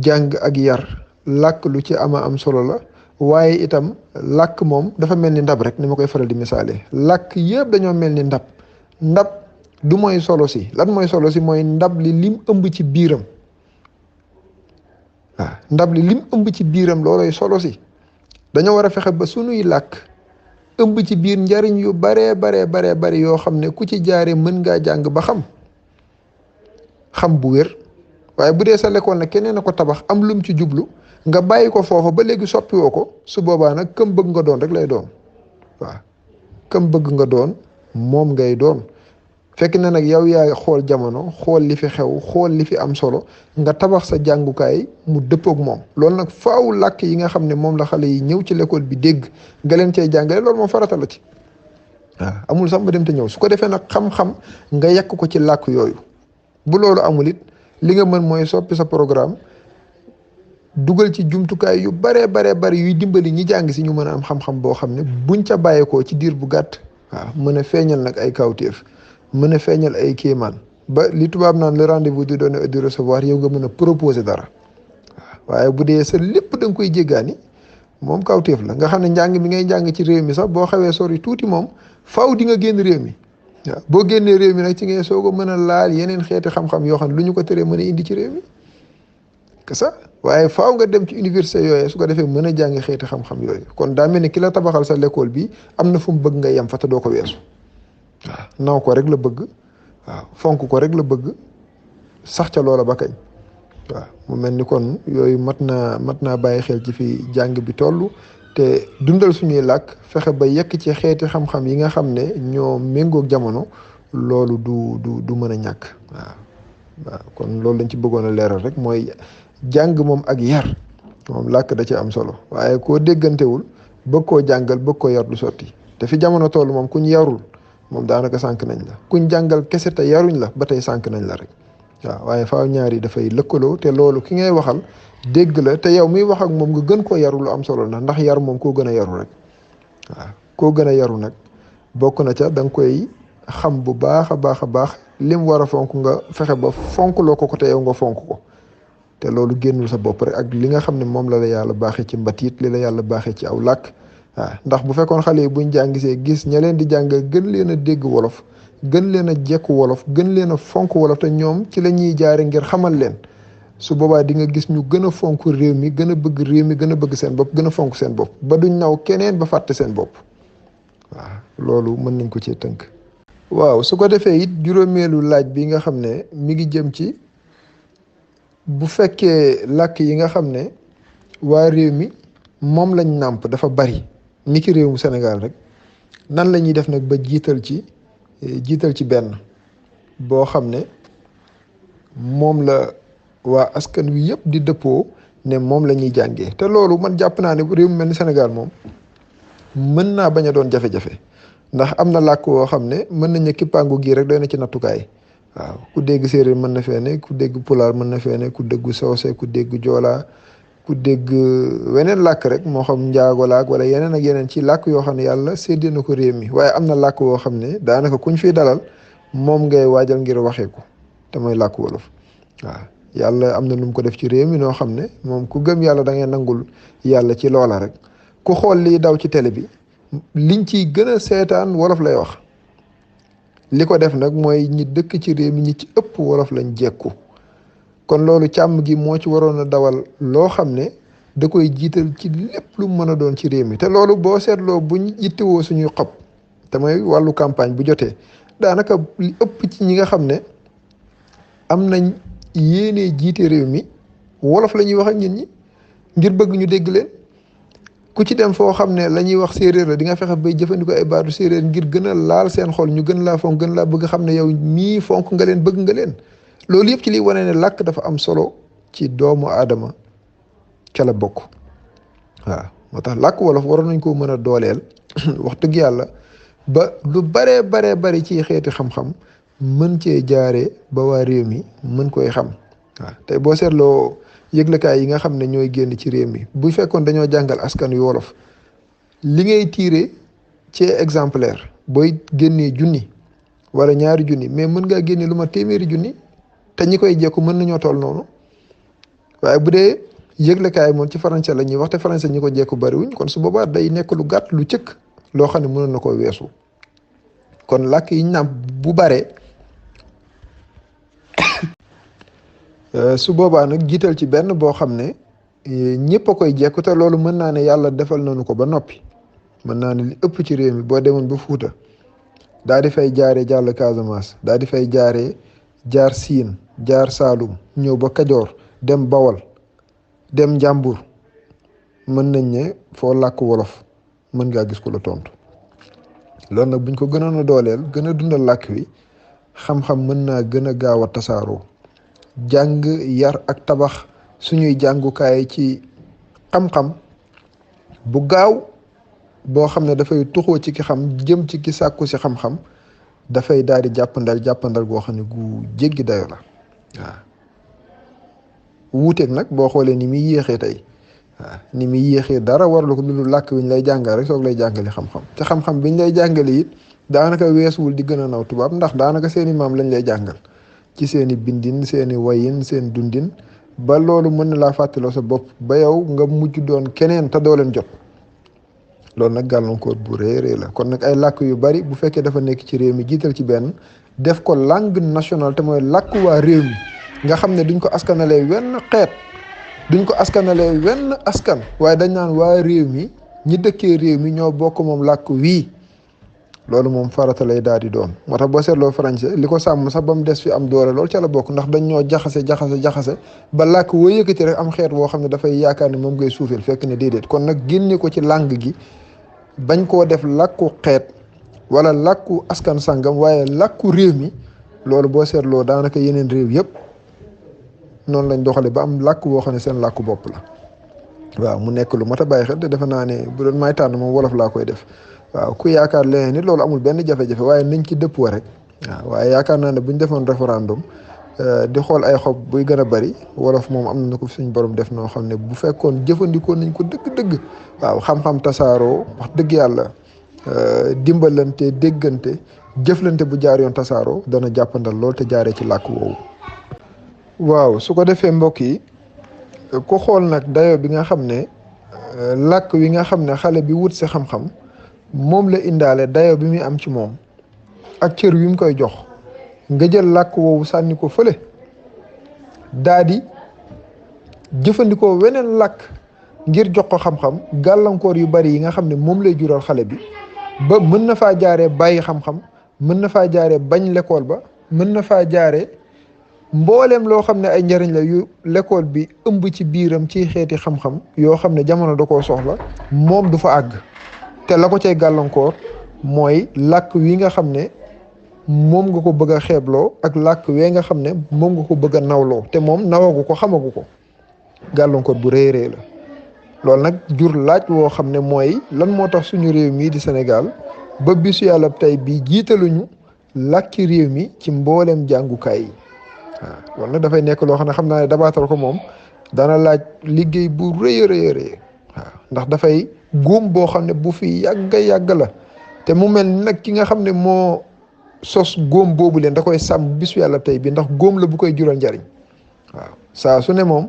jàng ak yar làkk lu ci ama am solo la waaye itam làkk moom dafa mel ni ndab rek ni ma koy faral di misaale làkk yëpp dañoo mel ni ndab du mooy solo si lan mooy solo si mooy ndab li lim ëmb ci biiram waaw ndab li lim ëmb ci biiram looloy solo si dañoo war a fexe ba sunuy làkk ëmb ci biir njariñ yu baree bari yoo xam ne ku ci jaaree mën ngaa jàng ba xam bu wér waaye bu dee sa lekkool nag keneen a ko tabax am lum ci jublu nga bàyyi ko foofa ba léegi soppiwoo ko su boobaa nag këm bëgg nga doon rek lay doon waaw këm bëgg nga doon moom ngay doon fekk na nag yow yaa xool jamono xool li fi xew xool li fi am solo nga tabax sa jàngukaay mu dëppook moom loolu nag faaw làkk yi nga xam ne moom la xale yi ñëw ci l'école bi dégg nga leen cay jàngale loolu moom farata la ci waaw amul sax ba dem te ñëw su ko defee nag xam-xam nga yekk ko ci làkk yooyu bu loolu amul it li nga mën mooy soppi sa programme dugal ci jumtukaay yu bari yuy dimbali ñi jàng si ñu mën a am xam-xam boo xam ne buñ ca bàyyeekoo ci diir bu gàtt waaw mën a feeñal nag ay kawtéef mën a feeñal ay kéemaan ba li tubaab naan le rendez-vous du donner et du recevoir yow nga mën a proposer dara waaw waaye bu dee sa lépp da nga koy jéggaani moom kawtéef la nga xam ne njàng mi ngay njàng ci réew mi sax boo xawee sori tuuti moom faaw di nga génn réew mi waaw boo génnee réew mi nag ci ngay soog a mën a laal yeneen xeeti xam-xam yoo xam ne lu ñu ko teree mën a indi ci réew mi que ça waaye faaw nga dem ci université yooyu su ko defee mën a jàngi xeeti xam-xam yooyu kon daa mel ni ki la tabaxal sa l'école bi am na fu mu bëgg nga yem fa te doo ko weesu waaw naw ko rek la bëgg waaw fonk ko rek la bëgg sax ca loola ba kañ waaw mu mel ni kon yooyu mat naa bàyyi xel ci fi jàng bi toll te dundal suñuy làkk fexe ba yekk ci xeeti xam-xam yi nga xam ne ñoo méngoog jamono loolu du mën a ñàkk waaw kon loolu lañ ci bëggoon a leeral rek mooy jàng moom ak yar moom làkk da ci am solo waaye koo déggantewul bëgg koo jàngal bëgg koo yar du sotti te fi jamono toll moom kuñ yarul moom daanaka sànq nañ la kuñ jàngal kese te yaruñ la ba tey sànq nañ la rek waaw waaye faaw ñaar yi dafay lëkkaloo te loolu ki ngay waxal dégg la te yow miy wax ak moom nga gën koo yaru lu am solo la ndax yar moom koo gën a yaru rek waaw koo gën a yaru nag bokk na ca da nga koy xam bu baax a baax lim war a fonk nga fexe ba fonk loo ko te yow nga fonk ko te loolu génnul sa bopp rek ak li nga xam ne moom la yàlla baaxee ci mbatiit li la yàlla baaxee ci aw làkk waaw ndax bu fekkoon xale yi buñ jàngisee gis ña leen di jàngal gën leen a dégg wolof gën leen a jekku wolof gën leen a fonk wolof te ñoom ci la ñuy jaare ngir xamal leen su boobaa di nga gis ñu gën a fonk réew mi gën a bëgg réew mi gën a bëgg seen bopp gën a fonk seen bopp ba duñ naw keneen ba fàtte seen bopp waaw loolu mën nañ ko ci tënk. waaw su ko defee it juróomeelu laaj bi nga xam ne mi ngi jëm ci bu fekkee làkk yi nga xam ne waa réew mi moom lañ nàmp dafa bari ni ki réewum Sénégal rek nan la ñuy def nag ba jiital ci benn boo xam ne moom la waa askan wi yëpp di dëppoo ne moom la ñuy jàngee te loolu man jàpp naa ne réew mu mel ni Sénégal moom mën naa bañ a doon jafe-jafe ndax am na làkk woo xam ne mën nañu kippaangu gii rek doy na ci nattukaay waaw ku dégg séeréer mën na fee ne ku dégg pulaar mën na fee ne ku dégg soose ku dégg joolaa ku dégg weneen làkk rek moo xam njaago laak wala yeneen ak yeneen ci làkk yoo xam ne yàlla séddee na ko réew mi waaye am na làkk woo xam ne daanaka kuñ fiy dalal moom ngay waajal ngir waxee ko te mooy làkk wolof waaw yàlla am na lu mu ko def ci réew mi noo xam ne moom ku gëm yàlla da ngay nangul yàlla ci loola rek ku xool lii daw ci télé bi liñ ciy gën a seetaan wolof lay wax li ko def nag mooy ñi dëkk ci réew mi ñi ci ëpp wolof lañ jekku kon loolu càmm gi moo ci waroon a dawal loo xam ne da koy jiital ci lépp lu mën a doon ci réew mi te loolu boo seetloo buñ yittewoo suñuy xob te mooy wàllu campagne bu jotee daanaka li ëpp ci ñi nga xam ne am nañ yéenee jiite réew mi wolof la ñuy wax ak nit ñi ngir bëgg ñu dégg leen. ku ci dem foo xam ne la ñuy wax séeréer la di nga fexe bay jëfandikoo ay baatu séeréer ngir gën a laal seen xol ñu gën laa fonk gën laa bëgg xam ne yow mii fonk nga leen bëgg nga leen loolu yëpp ci liy wane ne làkk dafa am solo ci doomu aadama ca la bokk. waaw moo tax làkk wolof waroon nañ koo mën a dooleel wax dëgg yàlla ba lu baree bari ci xeeti xam-xam mën cee jaaree ba waa réew mi mën koy xam. waaw tey boo seetloo yëglekaay yi nga xam ne ñooy génn ci réew mi bu fekkoon dañoo jàngal askan wi wolof li ngay tiire ci exemplaire booy génnee junni wala ñaari junni mais mën ngaa génne lu ma téeméeri junni te ñi koy jekku mën nañoo toll noonu waaye bu dee yëglekaay moom ci français la ñuy wax te français ñi ko jekku bariwuñ kon su boobaa day nekk lu gàtt lu cëkk loo xam ne mënoon na koo weesu kon làkk yi ñu naan bu bare su boobaa nag jiital ci benn boo xam ne ñëpp a koy jekku te loolu mën naa ne yàlla defal nañu ko ba noppi mën naa ne li ëpp ci réew mi boo demoon ba Fuuta daa di fay jaaree jàll Casamance daa di fay jaaree jaar Siin jaar Saalum ñëw ba Kajoor dem Bawol dem Njàmbur mën nañ ne foo làkk wolof mën ngaa gis ko la tontu loolu nag buñ ko gënoon a dooleel gën a dundal làkk wi xam-xam mën naa gën a gaaw a tasaaroo jàng yar ak tabax suñuy jàngukaay ci xam-xam bu gaaw boo xam ne dafay tuxoo ci ki xam jëm ci ki sàkku si xam-xam dafay daal di jàppandal goo xam ne gu jéggi dayo la waaw wuuteeg nag boo xoolee ni muy yéexee tey waaw ni muy yéexee dara warlu ko lu làkk wi ñu lay jàngal rek soog lay jàngali xam-xam te xam-xam biñ lay jàngale it daanaka weesuwul di gën a naw tubaab ndax daanaka seeni maam lañ lay jàngal ci seeni bindin seeni wayin seen dundin ba loolu mën na laa fàttaloo sa bopp ba yow nga mujj doon keneen te doo leen jot loolu nag gàllankoor bu rëy la kon nag ay làkk yu bari bu fekkee dafa nekk ci réew mi jiital ci benn def ko langue nationale te mooy làkk waa réew mi nga xam ne duñ ko askanalee wenn xeet duñ ko askanalee wenn askan waaye dañ naan waa réew mi ñi dëkkee réew mi ñoo bokk moom làkk wii loolu moom farata lay daal di doon moo tax boo seetloo français li ko sàmm sax ba mu des fi am doole loolu ca la bokk ndax dañ ñoo jaxase ba làkk woo yëkkati rek am xeet woo xam ne dafay yaakaar ne moom ngay suufeel fekk ne déedéet kon nag génne ko ci langue gi bañ koo def làkku xeet wala làkku askan sangam waaye làkku réew mi loolu boo seetloo daanaka yeneen réew yëpp noonu lañ doxale ba am làkk woo xam ne seen làkku bopp la waaw mu nekk lu mat a bàyyi xel te defe naa ne bu doon may tànn moom wolof laa koy def waaw ku yaakaar leneen nit loolu amul benn jafe-jafe waaye nañ ci dëppoo rek waaw waaye yaakaar naa ne bu ñu defoon référendum di xool ay xob buy gën a bari wolof moom am na ko suñ borom def noo xam ne bu fekkoon jëfandikoo nañ ko dëgg-dëgg waaw xam-xam tasaaroo wax dëgg yàlla dimbalante déggante jëflante bu jaar yoon tasaaroo dana jàppandal lool te jaaree ci làkk woowu. waaw su ko defee mbokk yi ku xool nag dayo bi nga xam ne làkk wi nga xam ne xale bi wut si xam-xam moom la indaale dayo bi muy am ci moom ak cër wi mu koy jox nga jël làkk woowu sànni ko fële daa di jëfandikoo weneen làkk ngir jox ko xam-xam gàllankoor yu bari yi nga xam ne moom lay jural xale bi ba mën na faa jaaree bàyyi xam-xam mën na faa jaaree bañ l'école ba mën na faa jaaree mbooleem loo xam ne ay njariñ la yu l'école bi ëmb ci biiram ci xeeti xam-xam yoo xam ne jamono da koo soxla moom du fa àgg te la ko cay gàllankoor mooy làkk wi nga xam ne moom nga ko bëgg a xeebloo ak làkk wee nga xam ne moom nga ko bëgg a nawloo te moom nawagu ko xamagu ko gàllankoor bu rëy rëy la loolu nag jur laaj woo xam ne mooy lan moo tax suñu réew mii di Sénégal ba bisu yàlla tey bi jiitaluñu làkki réew mi ci mbooleem jàngukaay yi waaw loolu nag dafay nekk loo xam ne xam naa ne dabaatal ko moom dana laaj liggéey bu rëy a rëy waaw ndax dafay góom boo xam ne bu fi yàgg la te mu mel ni nag ki nga xam ne moo sos góom boobu leen da koy sàmm bisu yàlla tey bi ndax góom la bu koy jural njariñ waaw saa su ne moom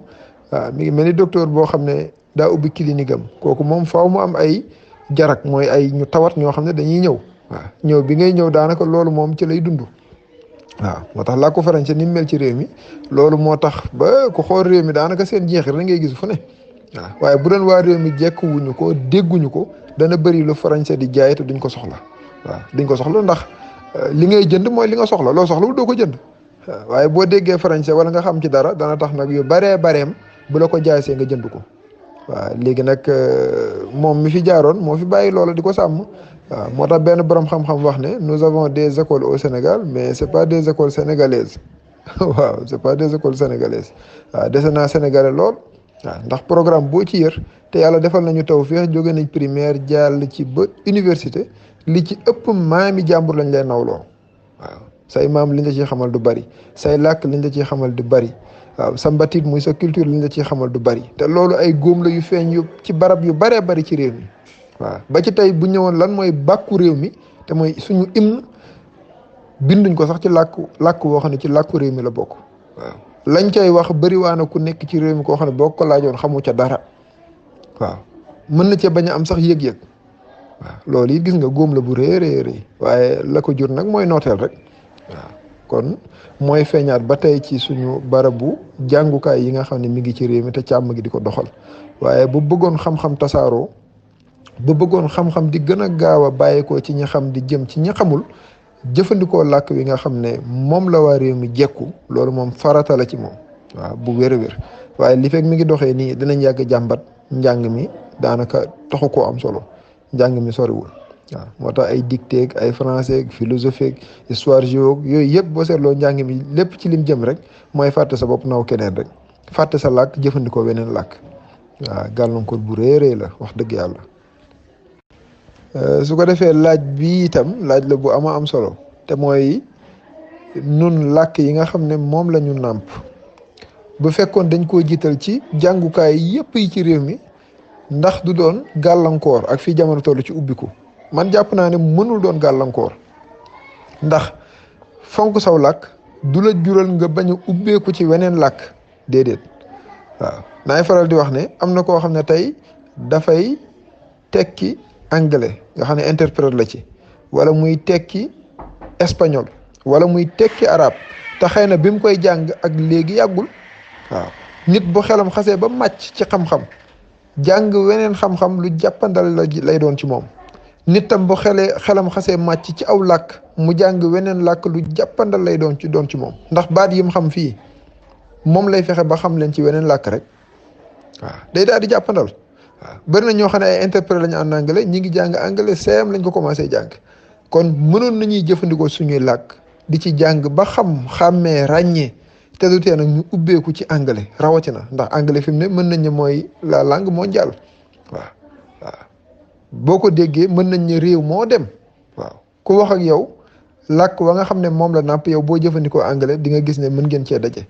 waaw mi ngi mel ni docteur boo xam ne daa ubbi clinique am kooku moom faaw mu am ay jarak mooy ay ñu tawat ñoo xam ne dañuy ñëw waaw ñëw bi ngay ñëw daanaka loolu moom ci lay dund waaw moo tax làkku français ni mu mel ci réew mi loolu moo tax ba ku xool réew mi daanaka seen jeexit rek ngay gis fu ne waaw waaye bu doon waa réew mi jekk wuñu ko dégguñu ko dana bëri lu français di jaay te duñ ko soxla waaw duñ ko soxla ndax li ngay jënd mooy li nga soxla loo soxla doo ko jënd waaye boo déggee français wala nga xam ci dara dana tax nag yu bareem bu la ko jaaysee nga jënd ko. waaw léegi nag moom mi fi jaaroon moo fi bàyyi loola di ko sàmm. waaw moo tax benn borom xam-xam wax ne nous avons des écoles au Sénégal mais c'est pas des écoles sénégalaises waaw c'est pas des écoles sénégalaises waaw dese naa sénégalais lool. waaw ndax programme boo ci yër te yàlla defal nañu tawfeex jóge nañ primaire jàll ci ba université li ci ëpp maami jàmbur lañ lay nawloo. waaw say maam liñ la ciy xamal du bari, say làkk liñ la ciy xamal du bari. waaw sa mbatiit muy sa culture liñ la ciy xamal du bari te loolu ay góom la yu feeñ yu ci barab yu baree bari ci réew mi. waaw ba ci tey bu ñëwoon lan mooy bàkku réew mi te mooy suñu hymne binduñ ko sax ci làkk woo xam ne ci làkku réew mi la bokk. waaw lañ cay wax bëriwaana ku nekk ci réew mi koo xam ne boo ko laajoon xamu ca dara. waaw mën na cee bañ a am sax yëg-yëg. waaw loolu it gis nga góom la bu rëy rëy waaye la ko jur nag mooy nooteel rek. waaw kon mooy feeñaat ba tey ci suñu barabu jàngukaay yi nga xam ne mi ngi ci réew mi te càmm gi di ko doxal waaye bu bëggoon xam-xam tasaaroo bu bëggoon xam-xam di gën a gaaw a bàyyeekoo ci ñi xam di jëm ci ñi xamul jëfandikoo làkk wi nga xam ne moom la waa réew mi jekku loolu moom farata la ci moom. waaw bu wér a wér waaye li fekk mi ngi doxee nii dinañ yàgg jàmbat njàng mi daanaka taxu koo am solo njàng mi soriwul. waaw moo tax ay dictée ay français philosophie histoire géo yooyu yëpp boo seetloo njàng mi lépp ci lim jëm rek mooy fàtte sa bopp naw keneen rek fàtte sa làkk jëfandikoo weneen làkk. waaw gàllankoor bu réeree la wax dëgg yàlla. su ko defee laaj bi itam laaj la bu ama am solo te mooy nun làkk yi nga xam ne moom la ñu nàmp bu fekkoon dañ koo jiital ci jàngukaay yëpp yi ci réew mi ndax du doon gàllankoor ak fii jamono toll ci ubbiku. man jàpp naa ne mënul doon gàllankoor ndax fonk saw làkk du la jural nga bañ a ubbeeku ci weneen làkk déedéet. waaw naay faral di wax ne am na koo xam ne tey dafay tekki anglais nga xam ne interprète la ci wala muy tekki espagnol wala muy tekki arabe te xëy na bi mu koy jàng ak léegi yàggul. waaw nit bu xelam xasee ba màcc ci xam-xam jàng weneen xam-xam lu jàppandal lay doon ci moom. nit tam bu xelam xasee màcc ci aw làkk mu jàng weneen làkk lu jàppandal lay doon ci moom ndax baat yi mu xam fii moom lay fexe ba xam leen ci weneen làkk rek. waaw day daal di jàppandal. waaw bëri na ñoo xam ne ay interprète lañu en anglais ñi ngi jàng anglais CM lañ ko commencé jàng kon mënoon nañuy jëfandikoo suñuy làkk di ci jàng ba xàmmee ràññee te du tee nag ñu ubbeeku ci anglais rawatina ndax anglais fi mu ne mën nañ ne mooy la langue mondiale. waaw waaw boo ko déggee mën nañ ne réew moo dem. waaw ku wax ak yow làkk wa nga xam ne moom la nàmp yow boo jëfandikoo anglais di nga gis ne mën ngeen cee daje.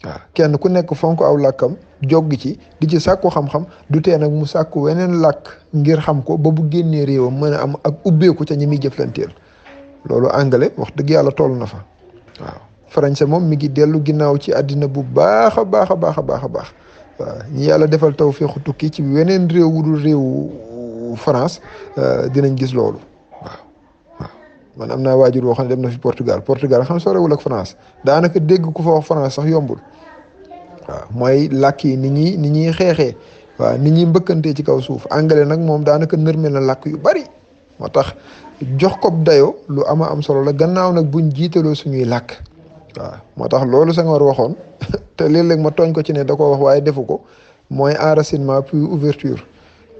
waaw kenn ku nekk fonk aw làkkam joggi ci di ci sàkku xam-xam du tee nag mu sàkku weneen làkk ngir xam ko ba bu génnee réewam mën a am ak ubbeeku ca ñi muy jëflanteel loolu anglais wax dëgg yàlla toll na fa. waaw français moom mi ngi dellu ginnaaw ci àddina bu baax a baax a baax a baax a baax waaw ñi yàlla defal tawfeexu tukki ci weneen réew wu dul réewu France dinañ gis loolu. waaw man am naa waajur woo xam ne dem na fi Portugal xam sorewul ak France daanaka dégg ku fa wax France sax yombul. waaw mooy làkk yi ni ñuy xeexee waaw ni ñuy mbëkkantee ci kaw suuf anglais nag moom daanaka nërmel na làkk yu bari moo tax jox ko dayo lu ama am solo la gannaaw nag buñ jiitaloo suñuy làkk. waaw moo tax loolu Senghor waxoon te léeg-léeg ma tooñ ko ci ne da ko wax waaye defu ko mooy enracinement puis ouverture.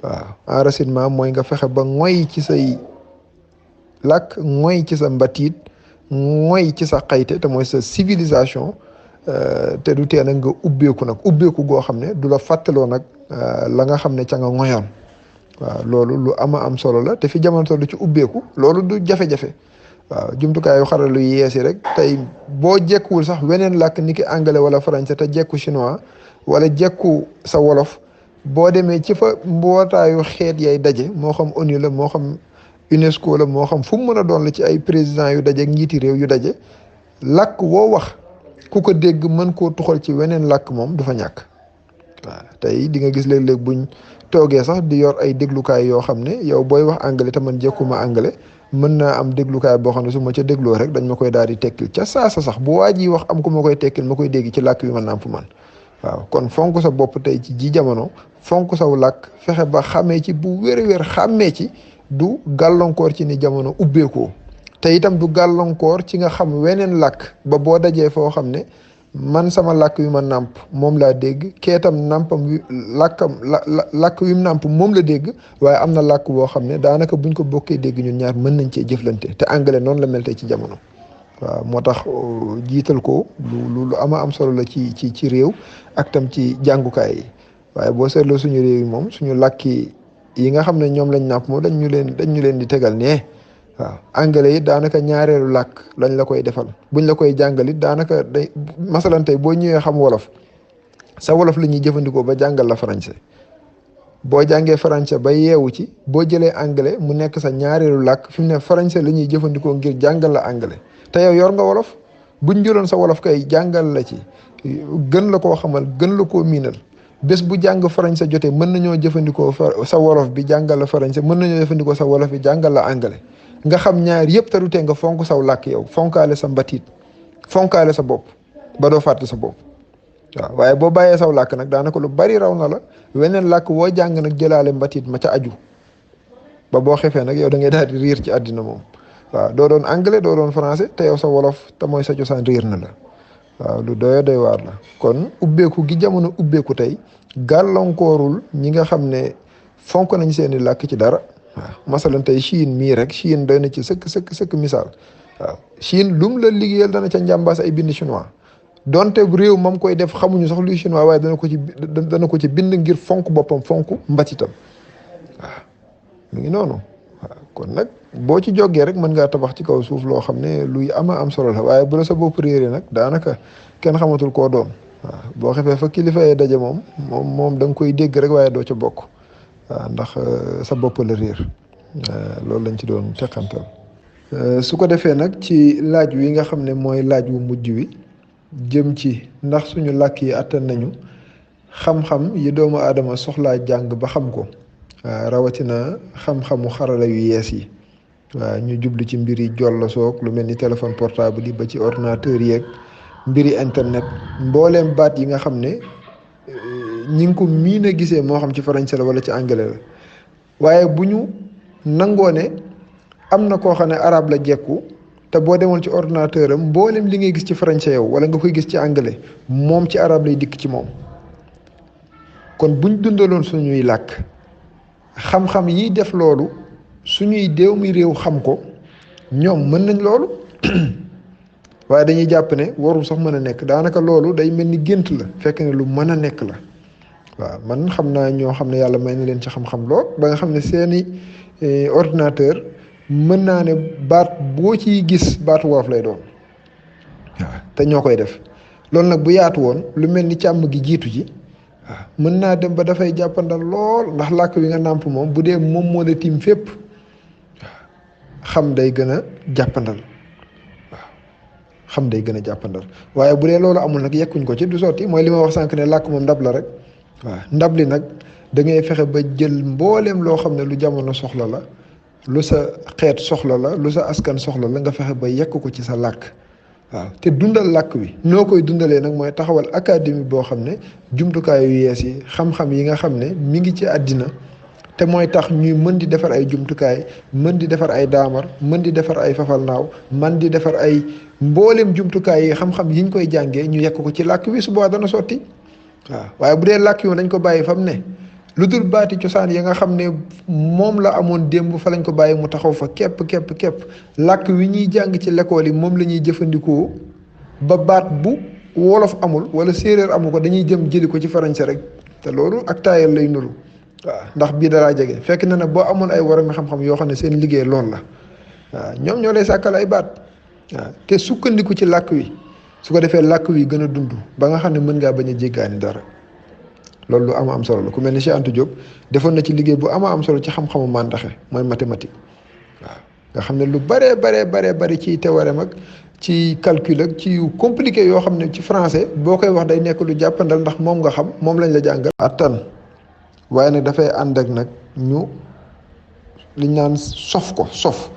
waaw enracinement mooy nga fexe ba ngoy ci say làkk ngoy ci sa mbatiit ngoy ci sa xayte te mooy sa civilisation te du tee nag nga ubbeeku goo xam ne du la fàttaloo nag la nga xam ne ca nga ngoyoon. waaw loolu lu ama am solo la te fi jamono toll ci ubbeeku loolu du jafe-jafe. waaw jumtukaayu xarala yu yeesi rek tey boo jekkuwul sax weneen làkk ni ki anglais wala français te jekku chinois wala jekku sa wolof boo demee ci fa mbootaayu xeet yay daje moo xam ONU la moo xam UNESCO la moo xam fu mu mën a doon la ci ay président yu daje ak njiiti réew yu daje làkk woo wax ku ko dégg mën koo tuxal ci weneen làkk moom du fa ñàkk. waaw tey di nga gis léeg-léeg buñ toogee sax di yor ay déglukaay yoo xam ne yow booy wax anglais te man jekkuma anglais mën naa am déglukaay boo xam ne su ma ca dégloo rek dañ ma koy daal di tekkil ca saasa sax bu waa ji wax am ko ma koy tekkil ma koy dégg ci làkk bi man naam fu man. waaw kon fonk sa bopp tey ci ji jamono fonk saw làkk fexe ba xamee ci bu wér-wér xàmmee ci du gàllankoor ci ni jamono ubbeekoo te itam du gàllankoor ci nga xam weneen làkk ba boo dajee foo xam ne man sama làkk wi ma nàmp moom laa dégg keetam nàmpam wi làkk wi mu nàmp moom la dégg, waaye am na làkk boo xam ne daanaka buñ ko bokkee dégg ñun ñaar mën nañ cee jëflante. te anglais noonu la mel tey ci jamono. waaw moo tax jiital ko lu ama am solo la ci réew ak tam ci jàngukaay yi. waaye boo seetloo suñu réew yi moom suñu làkki yi nga xam ne ñoom lañ nàmp moom dañ ñu leen di tegal nee. waaw anglais yi daanaka ñaareelu làkk lañ la koy defal buñ la koy jàngal it daanaka day masalan tey boo ñëwee xam wolof sa wolof la ñuy jëfandikoo ba jàngal la français. boo jàngee français ba yeewu ci boo jëlee anglais mu nekk sa ñaareelu làkk fi mu ne français la ñuy jëfandikoo ngir jàngal la anglais te yow yor nga wolof buñ jëloon sa wolof kay jàngal la ci gën la koo xamal gën la koo miinal. bés bu jàng français jotee mën nañoo jëfandikoo sa wolof bi jàngal la français mën nañoo jëfandikoo sa wolof bi jàngal la anglais nga xam ñaar yëpp te du tee nga fonk saw làkk yow fonkaale sa mbatiit fonkaale sa bopp ba doo fàtte sa bopp. waaw waaye boo bàyyee saw làkk nag daanaka lu bari raw na la weneen làkk woo jàng nag jëlaale mbatiit ma ca aju ba boo xefee nag yow da ngay daal di riir ci àddina moom. waaw doo doon anglais doo doon français te yow sa wolof te mooy sa cosaan riir na la. waaw lu doy waar la kon ubbeeku gi jamono ubbeeku tey gàllankoorul ñi nga xam ne fonk nañ seeni làkk ci dara. waaw masalan tey Chine mii rek Chine doy na ci sëkk misaal. waaw Chine lum la liggéeyal dana ca njàmbaas ay bind chinois donte réew moom koy def xamuñu sax luy chinois waaye dana ko ci bind ngir fonk boppam fonk mbatitam. waaw mu ngi noonu. waaw kon nag boo ci jógee rek mën ngaa tabax ci kaw suuf loo xam ne luy ama am solo la waaye bu la sa bopp réeré nag daanaka kenn xamatul koo doon. waaw boo xefee fa kilifa yee daje moom da nga koy dégg rek waaye doo ca bokk. waaw ndax sa bopp la réer. loolu lañ ci doon teqantal. su ko defee nag ci laaj wi nga xam ne mooy laaj wu mujj wi jëm ci ndax suñu làkk yi attan nañu xam-xam yi doomu aadama soxlaa jàng ba xam ko. waaw rawatina xam-xamu xarala yu yees yi. waaw ñu jublu ci mbiri jolla soog lu mel ni téléphone portable yi ba ci ordinateur yeeg mbiri internet mbooleem baat yi nga xam ne ñi ngi ko miin a gisee moo xam ci français la wala ci anglais la waaye bu ñu nangoo ne am na koo xam ne arabe la jekku te boo demoon ci ordinateur am mbooleem li ngay gis ci français yow wala nga koy gis ci anglais moom ci arabe lay dikk ci moom. kon buñ dundaloon suñuy làkk xam-xam yi def loolu suñuy déew mi réew xam ko ñoom mën nañ loolu waaye dañuy jàpp ne warul sax mën a nekk daanaka loolu day mel ni gént la fekk ne lu mën a nekk la. waaw man xam naa ñoo xam ne yàlla may na leen ci xam-xam lool ba nga xam ne seeni ordinateur mën naa ne baat boo ciy gis baatu wolof lay doon. waaw te ñoo koy def loolu nag bu yaatu woon lu mel ni càmm gi jiitu ji waaw mën naa dem ba dafay jàppandal lool ndax làkk wi nga nàmp moom bu dee moom moo la tiim fépp xam day gën a jàppandal. waaw xam day gën a jàppandal waaye bu dee loolu amul nag yekkuñ ko ci du sotti mooy li ma wax sànq ne làkk moom ndab la rek. waaw ndab li nag da ngay fexe ba jël mbooleem loo xam ne lu jamono soxla la lu sa xeet soxla la lu sa askan soxla la nga fexe ba yekk ko ci sa làkk. waaw te dundal làkk wi noo koy dundalee nag mooy taxawal académie boo xam ne jumtukaay yu yees yi xam-xam yi nga xam ne mi ngi ci àddina te mooy tax ñuy mën di defar ay jumtukaay mën di defar ay daamar mën di defar ay fafalnaaw man di defar ay mbooleem jumtukaay yi xam-xam yiñ koy jàngee ñu yekk ko ci làkk wi su boobaa dana sotti. waaw waaye bu dee làkk yi dañ ko bàyyi fa mu ne lu dul baati cosaan yi nga xam ne moom la amoon démb fa lañ ko bàyyi mu taxaw fa képp làkk wi ñuy jàng ci l'école yi moom la ñuy jëfandikoo ba baat bu wolof amul wala séeréer amu ko dañuy jëm jëli ko ci français rek te loolu ak taayal lay nuru. waaw ndax bii dalaa jege fekk na nag boo amoon ay waromi xam-xam yoo xam ne seen liggéey loolu la waaw ñoom ñoo lay sàkkal ay baat waaw te sukkandiku ci làkk wi. su ko defee làkk wi gën a dund ba nga xam ne mën ngaa bañ a jéggaani dara loolu lu am solo la ku mel ni Cheikh Anta Diop defoon na ci liggéey bu am solo ci xam-xamu màndaxe mooy mathématique. waaw nga xam ne lu bari ci théorème ak ci calcul ak ci yu compliqué yoo xam ne ci français boo koy wax day nekk lu jàppandal ndax moom nga xam moom lañ la jàngal. attan waaye nag dafay ànd ak nag ñu liñ naan sof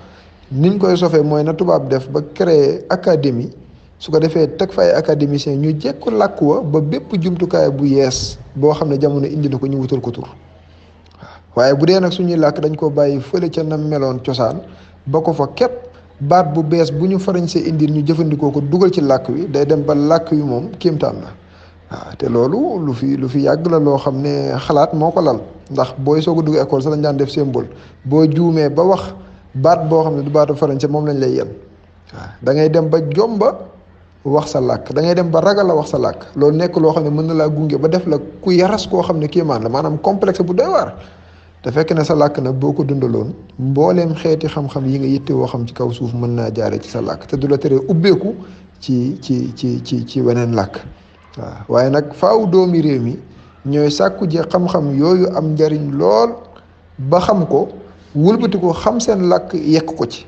niñ koy sofee mooy na tubaab def ba créer académie. su ko defee teg fa ay académiciens ñu jekku làkk wa ba bépp jumtukaay bu yees boo xam ne jamono indi na ko ñu wutal ko tur. waaw waaye bu dee nag suñuy làkk dañ ko bàyyi fële ca na meloon cosaan ba ko fa képp baat bu bees bu ñu farañse indil ñu jëfandikoo ko dugal ci làkk wi day dem ba làkk wi moom kéemtaan la waaw te loolu lu fi yàgg la loo xam ne xalaat moo ko lal ndax booy soog a dugg école sax dañ daan def symbole boo juumee ba wax baat boo xam ne du baatu farañse moom lañ lay yen waaw da ngay dem ba jomba wax sa làkk da ngay dem ba ragal la wax sa làkk loolu nekk loo xam ne mën na laa gunge ba def la ku yaras koo xam ne kéemaan la maanaam complexe bu doy waar te fekk ne sa làkk nag boo ko dundaloon mbooleem xeeti xam-xam yi nga yitte woo xam ci kaw suuf mën naa jaare ci sa làkk te du la teree ubbeeku ci weneen làkk waaw waaye nag faaw doomi réew mi ñooy sàkku je xam-xam yooyu am njariñ lool ba xam ko wëlbati ko xam seen làkk yekk ko ci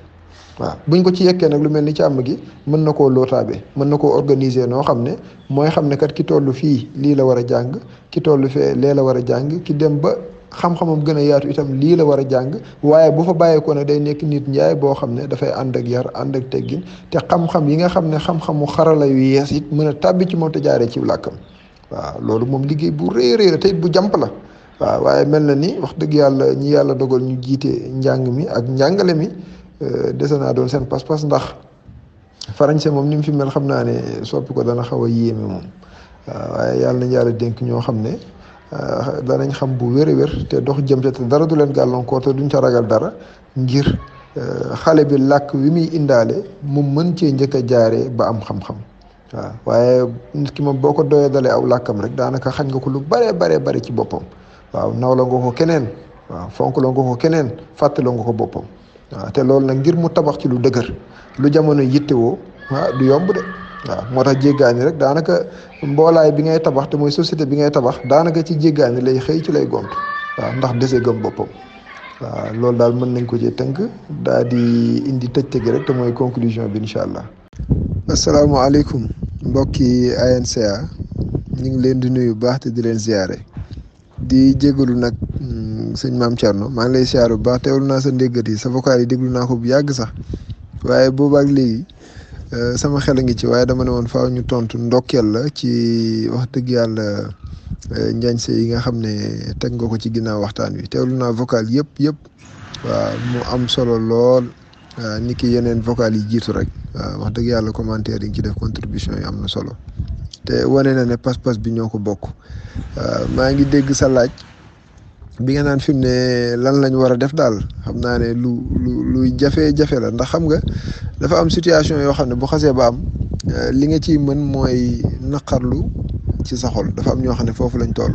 waaw buñ ko ci yekkee nag lu mel ni càmm gi mën na koo lootaabe mën na koo organiser noo xam ne mooy xam ne kat ki toll fii lii la war a jàng ki toll fee lee la war a jàng ki dem ba xam-xamam gën a yaatu itam lii la war a jàng waaye bu fa bàyyeekoo ne day nekk nit njaay boo xam ne dafay ànd ak yar ànd ak teggin te xam-xam yi nga xam ne xam-xamu xarala yu yees it mën a tàbbi ci moom te jaaree ci làkkam waaw loolu moom liggéey bu rëy la te it bu jàmp la waaw waaye mel na ni wax dëgg yàlla ñi yàlla dogal ñu jiite njàng mi ak njàngale mi dese naa doon seen pas-pas ndax farañse moom ni mu fi mel xam naa ne soppi ko dana xaw a yéeme moom waaw waaye yàlla nañ yàlla dénk ñoo xam ne danañ xam bu wér a wér te dox jëm te dara du leen gàllankoor te duñ ca ragal dara ngir xale bi làkk wi muy indaale mu mën cee njëkk a jaaree ba am xam-xam waaw waaye nit ki moom boo ko doyee dalee aw làkkam rek daanaka xañ nga ko lu baree bare ci boppam waaw nawla nga ko keneen waaw fonk la nga ko keneen fàttaloo nga ko boppam waaw te loolu nag ngir mu tabax ci lu dëgër lu jamono yittewoo waaw du yomb de waaw moo tax jéggaani rek daanaka mboolaay bi ngay tabax te mooy société bi ngay tabax daanaka ci jéggaani lay xëy ci lay gont waaw ndax dese gëm boppam waaw loolu daal mën nañ ko ci tënk daal di indi tëj gi rek te mooy conclusion bi incha allah. asalaamaaleykum mbokki ANCA ñu ngi leen di nuyu baax te di leen ziare di jégalu nag sëñ Maam Thierno maa ngi lay ziare bu baax teewlu naa sa ndéggat yi sa vocal yi déglu naa ko bu yàgg sax waaye boobaak léegi sama xel a ngi ci waaye dama ne woon faaw ñu tontu ndokkeel la ci wax dëgg yàlla njañse yi nga xam ne teg nga ko ci ginnaaw waxtaan wi teewlu naa vocal yëpp waaw mu am solo lool waaw ni ki yeneen vocal yi jiitu rek waaw wax dëgg yàlla commentaire yi ngi ci def contribution yi am na solo te wane na ne pas-pas bi ñoo ko bokk maa ngi dégg sa laaj bi nga naan fi mu ne lan lañ war a def daal xam naa ne luy jafe-jafe la ndax xam nga dafa am situation yoo xam ne bu xasee ba am li nga ciy mën mooy naqarlu ci sa xol dafa am ñoo xam ne foofu lañ toll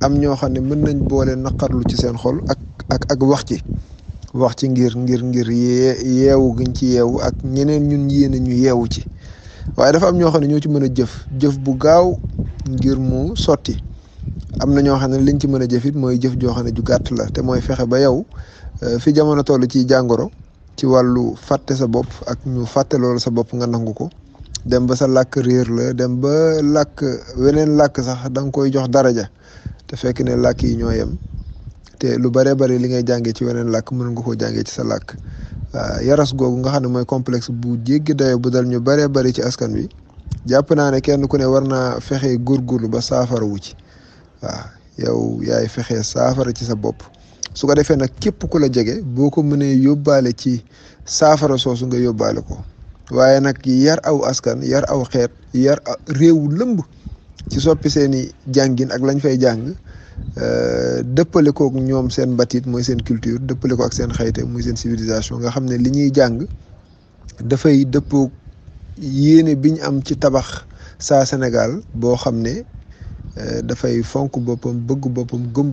am ñoo xam ne mën nañ boole naqarlu ci seen xol ak wax ci ngir yeewu giñ ci yeewu ak ñeneen ñun yéene ñu yeewu ci waaye dafa am ñoo xam ne ñoo ci mën a jëf bu gaaw ngir mu sotti am na ñoo xam ne liñ ci mën a jëf it mooy jëf joo xam ne ju gàtt la te mooy fexe ba yow fi jamono toll ci jàngoro ci wàllu fàtte sa bopp ak ñu fàtte loolu sa bopp nga nangu ko dem ba sa làkk réer la dem ba làkk weneen làkk sax da nga koy jox daraja te fekk ne làkk yi ñoo yem te lu baree bari li ngay jàngee ci weneen làkk mën nga koo jàngee ci sa làkk waaw yaras googu nga xam ne mooy complexe bu jéggi dayo bu dal ñu baree bari ci askan wi jàpp naa ne kenn ku ne war naa fexe góorgóorlu ba saafara wu ci waaw yow yaay fexe saafara ci sa bopp su ko defee nag képp ku la jege boo ko mënee yóbbaale ci saafara soosu nga yóbbaale ko waaye nag yar aw askan yar aw xeet yar réewu lëmb ci soppi seeni jàngin ak lañ fay jàng dëppale kook ñoom seen mbatiit mooy seen culture dëppale ko ak seen xayte muy seen civilisation nga xam ne li ñuy jàng dafay dëppook yéene biñ am ci tabax saa Sénégal boo xam ne dafay fonk boppam bëgg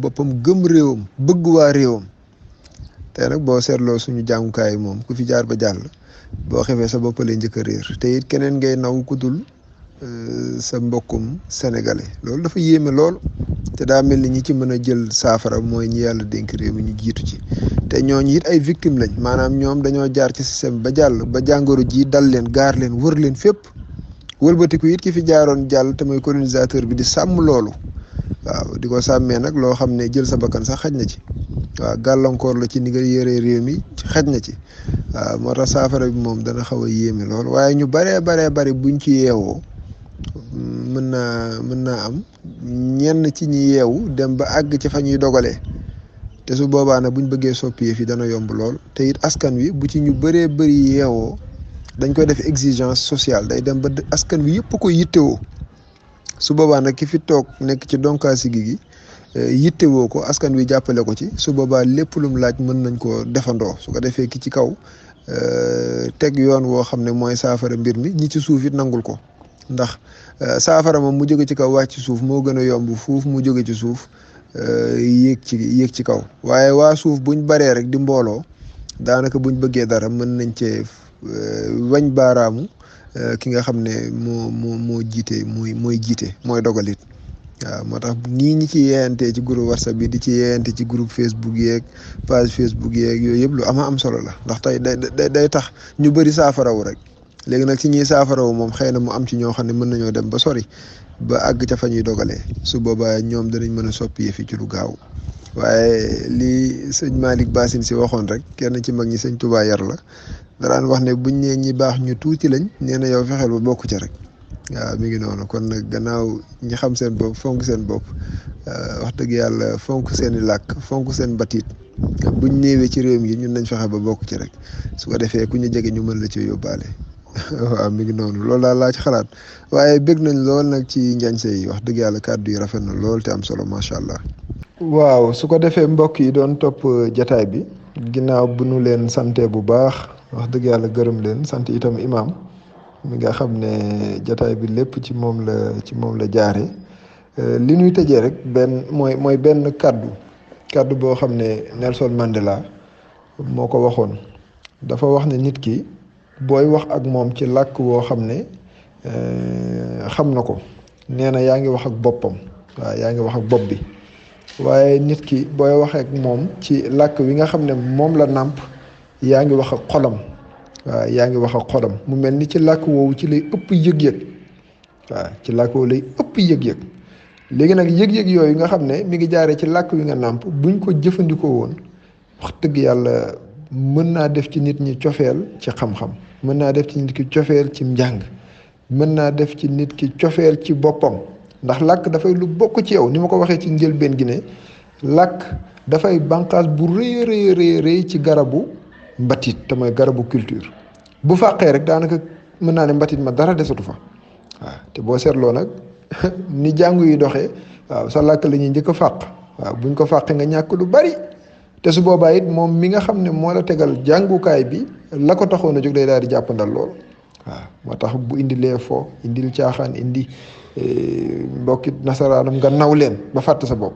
boppam gëm réewam bëgg waa réewam te nag boo seetloo suñu jàngukaay moom ku fi jaar ba jàll boo xefee sa boppalee njëkk a réer te it keneen ngay naw ku dul sa mbokkum sénégalais loolu dafa yéeme lool te daa mel ni ñi ci mën a jël saafara mooy ñi yàlla dénk réew mi ñu jiitu ci te ñooñu it ay victimes lañ maanaam ñoom dañoo jaar ci système ba jàll ba jàngoro ji dal leen gaar leen wër leen fépp wëlbatiku it ki fi jaaroon jàll te mooy colonisateur bi di sàmm loolu waaw di ko sàmmee nag loo xam ne jël sa bakkan sax xaj na ci waaw gàllankoor la ci ni nga yëree réew mi xaj na ci waaw moo tax saafara bi moom dana xaw a yéeme lool waaye ñu baree buñ ci yeewoo mën naa am ñenn ci ñi yeewu dem ba àgg ci fa ñuy dogalee te su boobaa nag buñ bëggee soppi fi dana yomb lool te it askan wi bu ci ñu bëree bëri yeewoo dañ koy def exigence sociale day dem ba askan wi yëpp ko yittewoo su boobaa nag ki fi toog nekk ci donkaasi gi yittewoo ko askan wi jàppale ko ci su boobaa lépp lum laaj mën nañ koo defandoo su ko defee ki ci kaw teg yoon woo xam ne mooy saafara mbir mi ñi ci suuf it nangul ko ndax saafara moom mu jóge ci kaw wàcc ci suuf moo gën a yomb fuuf mu jóge ci suuf yéeg ci kaw waaye waa suuf buñ baree rek di mbooloo daanaka buñ bëggee dara mën nañ cee wañ baaraamu ki nga xam ne moo jiite mooy jiite mooy dogalit waaw moo tax nii ñi ci yeeyantee ci groupe WhatsApp bi di ci yeeyante ci groupe Facebook yeeg page Facebook yeeg yooyu yëpp lu am solo la ndax tey day tax ñu bëri saafarawu rek léegi nag ci ñuy saafarawu moom xëy na mu am ci ñoo xam ne mën nañoo dem ba sori ba àgg ca fa ñuy dogalee su boobaa ñoom danañ mën a soppi yëfi ci lu gaaw waaye li sëñ Malick Bassine si waxoon rek kenn ci mag ñi sëñ Touba yar la daraan wax ne buñ nee ñi baax ñu tuuti lañ nee na yow fexeel ba bokk ca rek waaw mi ngi noonu kon nag gannaaw ñi xam seen bopp fonk seen bopp wax dëgg yàlla fonk seen i làkk fonk seen mbatiit buñ néewee ci réew mi ñun nañ fexe ba bokk ci rek su ko defee ku ñu jege ñu mën la ci yóbbaale waaw mi ngi noonu loolu daal laa ci xalaat waaye bëgg nañ lool nag ci njañse yi wax dëgg yàlla kàddu yi rafet na lool te am solo macha allah. waaw su ko defee mbokk yi doon topp jataay bi ginnaaw bu nu leen sante bu baax wax dëgg yàlla gërëm leen sant itam imaam mi nga xam ne jataay bi lépp ci moom la jaare li ñuy tëjee rek mooy benn kaddu boo xam ne Nelson Mandela moo ko waxoon dafa wax ne nit ki booy wax ak moom ci làkk woo xam ne xam na ko nee na yaa ngi wax ak boppam waaw yaa ngi wax ak bopp bi waaye nit ki booy wax ak moom ci làkk wi nga xam ne moom la nàmp yaa ngi wax ak xolam waaw yaa ngi wax ak xolam mu mel ni ci làkk woowu ci lay ëpp yëg-yëg waaw ci làkk woowu lay ëpp yëg-yëg léegi nag yëg-yëg yooyu nga xam ne mi ngi jaaree ci làkk wi nga nàmp buñ ko jëfandikoo woon wax dëgg yàlla mën naa def ci nit ñi cofeel ci xam-xam mën naa def ci nit ki cofeel ci njàng mën naa def ci nit ki cofeel ci boppam ndax làkk dafay lu bokk ci yow ni ma ko waxee ci njëlbeen gi ne làkk dafay bànqaas bu rëy ci garabu mbatit te mooy garabu culture bu fàqee rek daanaka mën naa ne mbatit ma dara desatu fa waaw te boo seetloo nag ni jàngu yi doxee waaw sa làkk la ñuy njëkk a fàq waaw buñ ko fàqee nga ñàkk lu bari te su boobaa it moom mi nga xam ne moo la tegal jàngukaay bi la ko taxoon a jóg day daal di jàppandal lool waaw moo tax bu indilee fo indil caaxaan indi mbokki nasaraanam nga naw leen ba fàtte sa bopp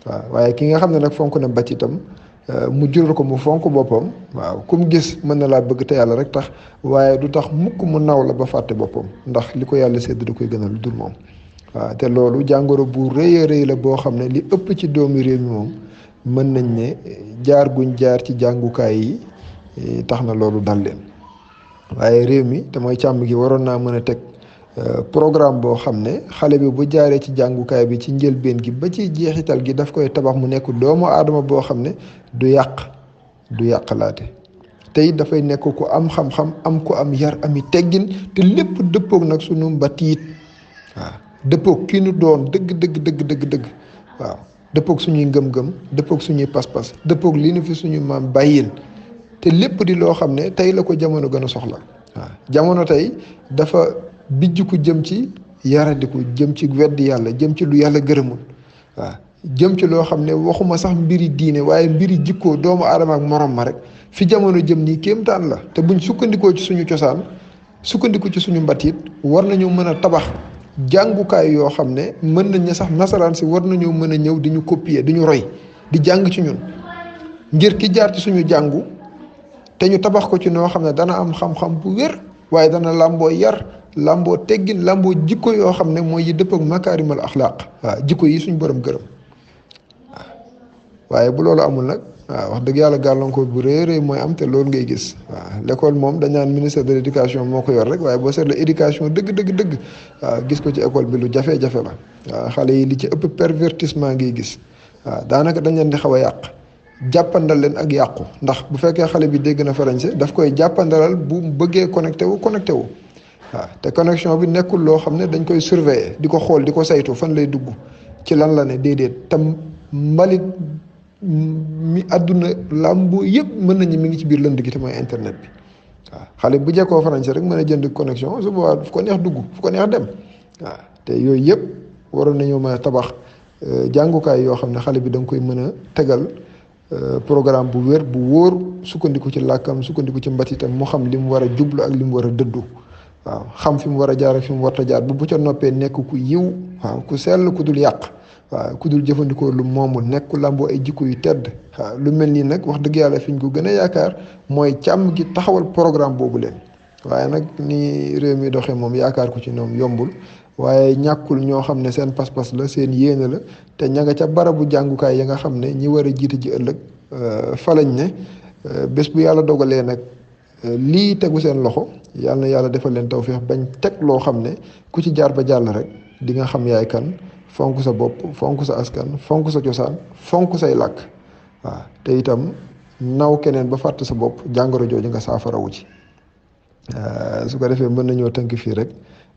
waaw waaye ki nga xam ne nag fonk na bàcc itam mu jural ko mu fonk boppam waaw ku mu gis mën na laa bëgg te yàlla rek tax waaye du tax mukk mu naw la ba fàtte boppam ndax li ko yàlla sédd da koy gënal lu dul moom waaw te loolu jàngoro bu rëy a rëy la boo xam ne li ëpp ci doomi réew mi moom mën nañ ne jaar guñ jaar ci jàngukaay yi tax na loolu dal leen waaye réew mi te mooy càmm gi waroon naa mën a teg programme boo xam ne xale bi bu jaaree ci jàngukaay bi ci njëlbeen gi ba ci jeexital gi daf koy tabax mu nekk doomu aadama boo xam ne du yàqalaate te it dafay nekk ku am xam-xam am ku am yar ami teggin te lépp dëppoog nag sunu mbatiit waaw dëppoog kii nu doon dëgg waaw dëppoog suñuy ngëm-ngëm dëppoog suñuy pas-pas dëppoog li nu fi suñu maam bàyyil te lépp di loo xam ne tey la ko jamono gën a soxla waaw jamono tey dafa bijjiku jëm ci yaradiku jëm ci weddi yàlla jëm ci lu yàlla gërëmul waaw jëm ci loo xam ne waxuma sax mbiri diine waaye mbiri jikkoo doomu aadama ak morom ma rek fi jamono jëm nii kéemtaan la te buñ sukkandikoo ci suñu cosaan sukkandiku ci suñu mbatiit war nañu mën a tabax jàngukaay yoo xam ne mën nañ ne sax nasaraan si war nañoo mën a ñëw di ñu copier di ñu roy di jàng ci ñun ngir ki jaar ci suñu jàngu te ñu tabax ko ci noo xam ne dana am xam-xam bu wér waaye dana làmboo yar làmboo teggin làmboo jikko yoo xam ne mooy yi dëpp ak makaarimal axlaaq waaw jikko yi suñu borom gërëm waaye bu loolu amul nag waaw wax dëgg yàlla gàllankoor bu rëy mooy am te loolu ngay gis waaw l'école moom dañ naan ministère de l'éducation moo ko yor rek waaye boo seetlee éducation dëgg waaw gis ko ci école bi lu jafe-jafe la waaw xale yi li ci ëpp pervertissement ngay gis waaw daanaka dañ leen di xaw a yàq jàppandal leen ak yàqu ndax bu fekkee xale bi dégg na français daf koy jàppandalal bu bëggee connecté wu waaw te connexion bi nekkul loo xam ne dañ koy surveiller di ko xool di ko saytu fan lay dugg ci lan la ne déedéet tam mbalit mi àdduna làmbu yëpp mën nañu mi ngi ci biir lënd gi te mooy internet bi waaw xale bu jekkoo français rek mën a jënd connexion su boobaa fu ko neex dugg fu ko neex dem waaw te yooyu yëpp waroon nañoo mën a tabax jàngukaay yoo xam ne xale bi da nga koy mën a tegal programme bu wér bu wóor sukkandiku ci làkkam sukkandiku ci mbatitam mu xam li mu war a jublu ak li mu war a dëddu waaw xam fi mu war a jaar ak fi mu warta jaar bu ca noppee nekk ku yiw waaw ku sell ku dul yàq waaw ku dul jëfandikoo lu moomul nekk ku làmboo ay jikko yu tedd waaw lu mel nii nag wax dëgg yàlla fi ñu ko gën a yaakaar mooy càmm gi taxawal programme boobu leen waaye nag ni réew mi doxee moom yaakaar ko ci ñoom yombul waaye ñàkkul ñoo xam ne seen pas-pas la seen yéene la te ña nga ca barabu jàngukaay ya nga xam ne ñi war a jiite ji ëllëg fa lañ ne bés bu yàlla dogalee nag lii tegu seen loxo yàlla na yàlla defal leen tawfeex bañ teg loo xam ne ku ci jaar ba jàll rek di nga xam yaay kan fonk sa bopp fonk sa askan fonk sa cosaan fonk say làkk waaw te itam naw keneen ba fàtte sa bopp jàngoro jooju nga saafarawu ci su ko defee mën nañoo tënk fii rek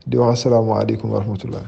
di wax asalaamaaleykum wa rahmatullah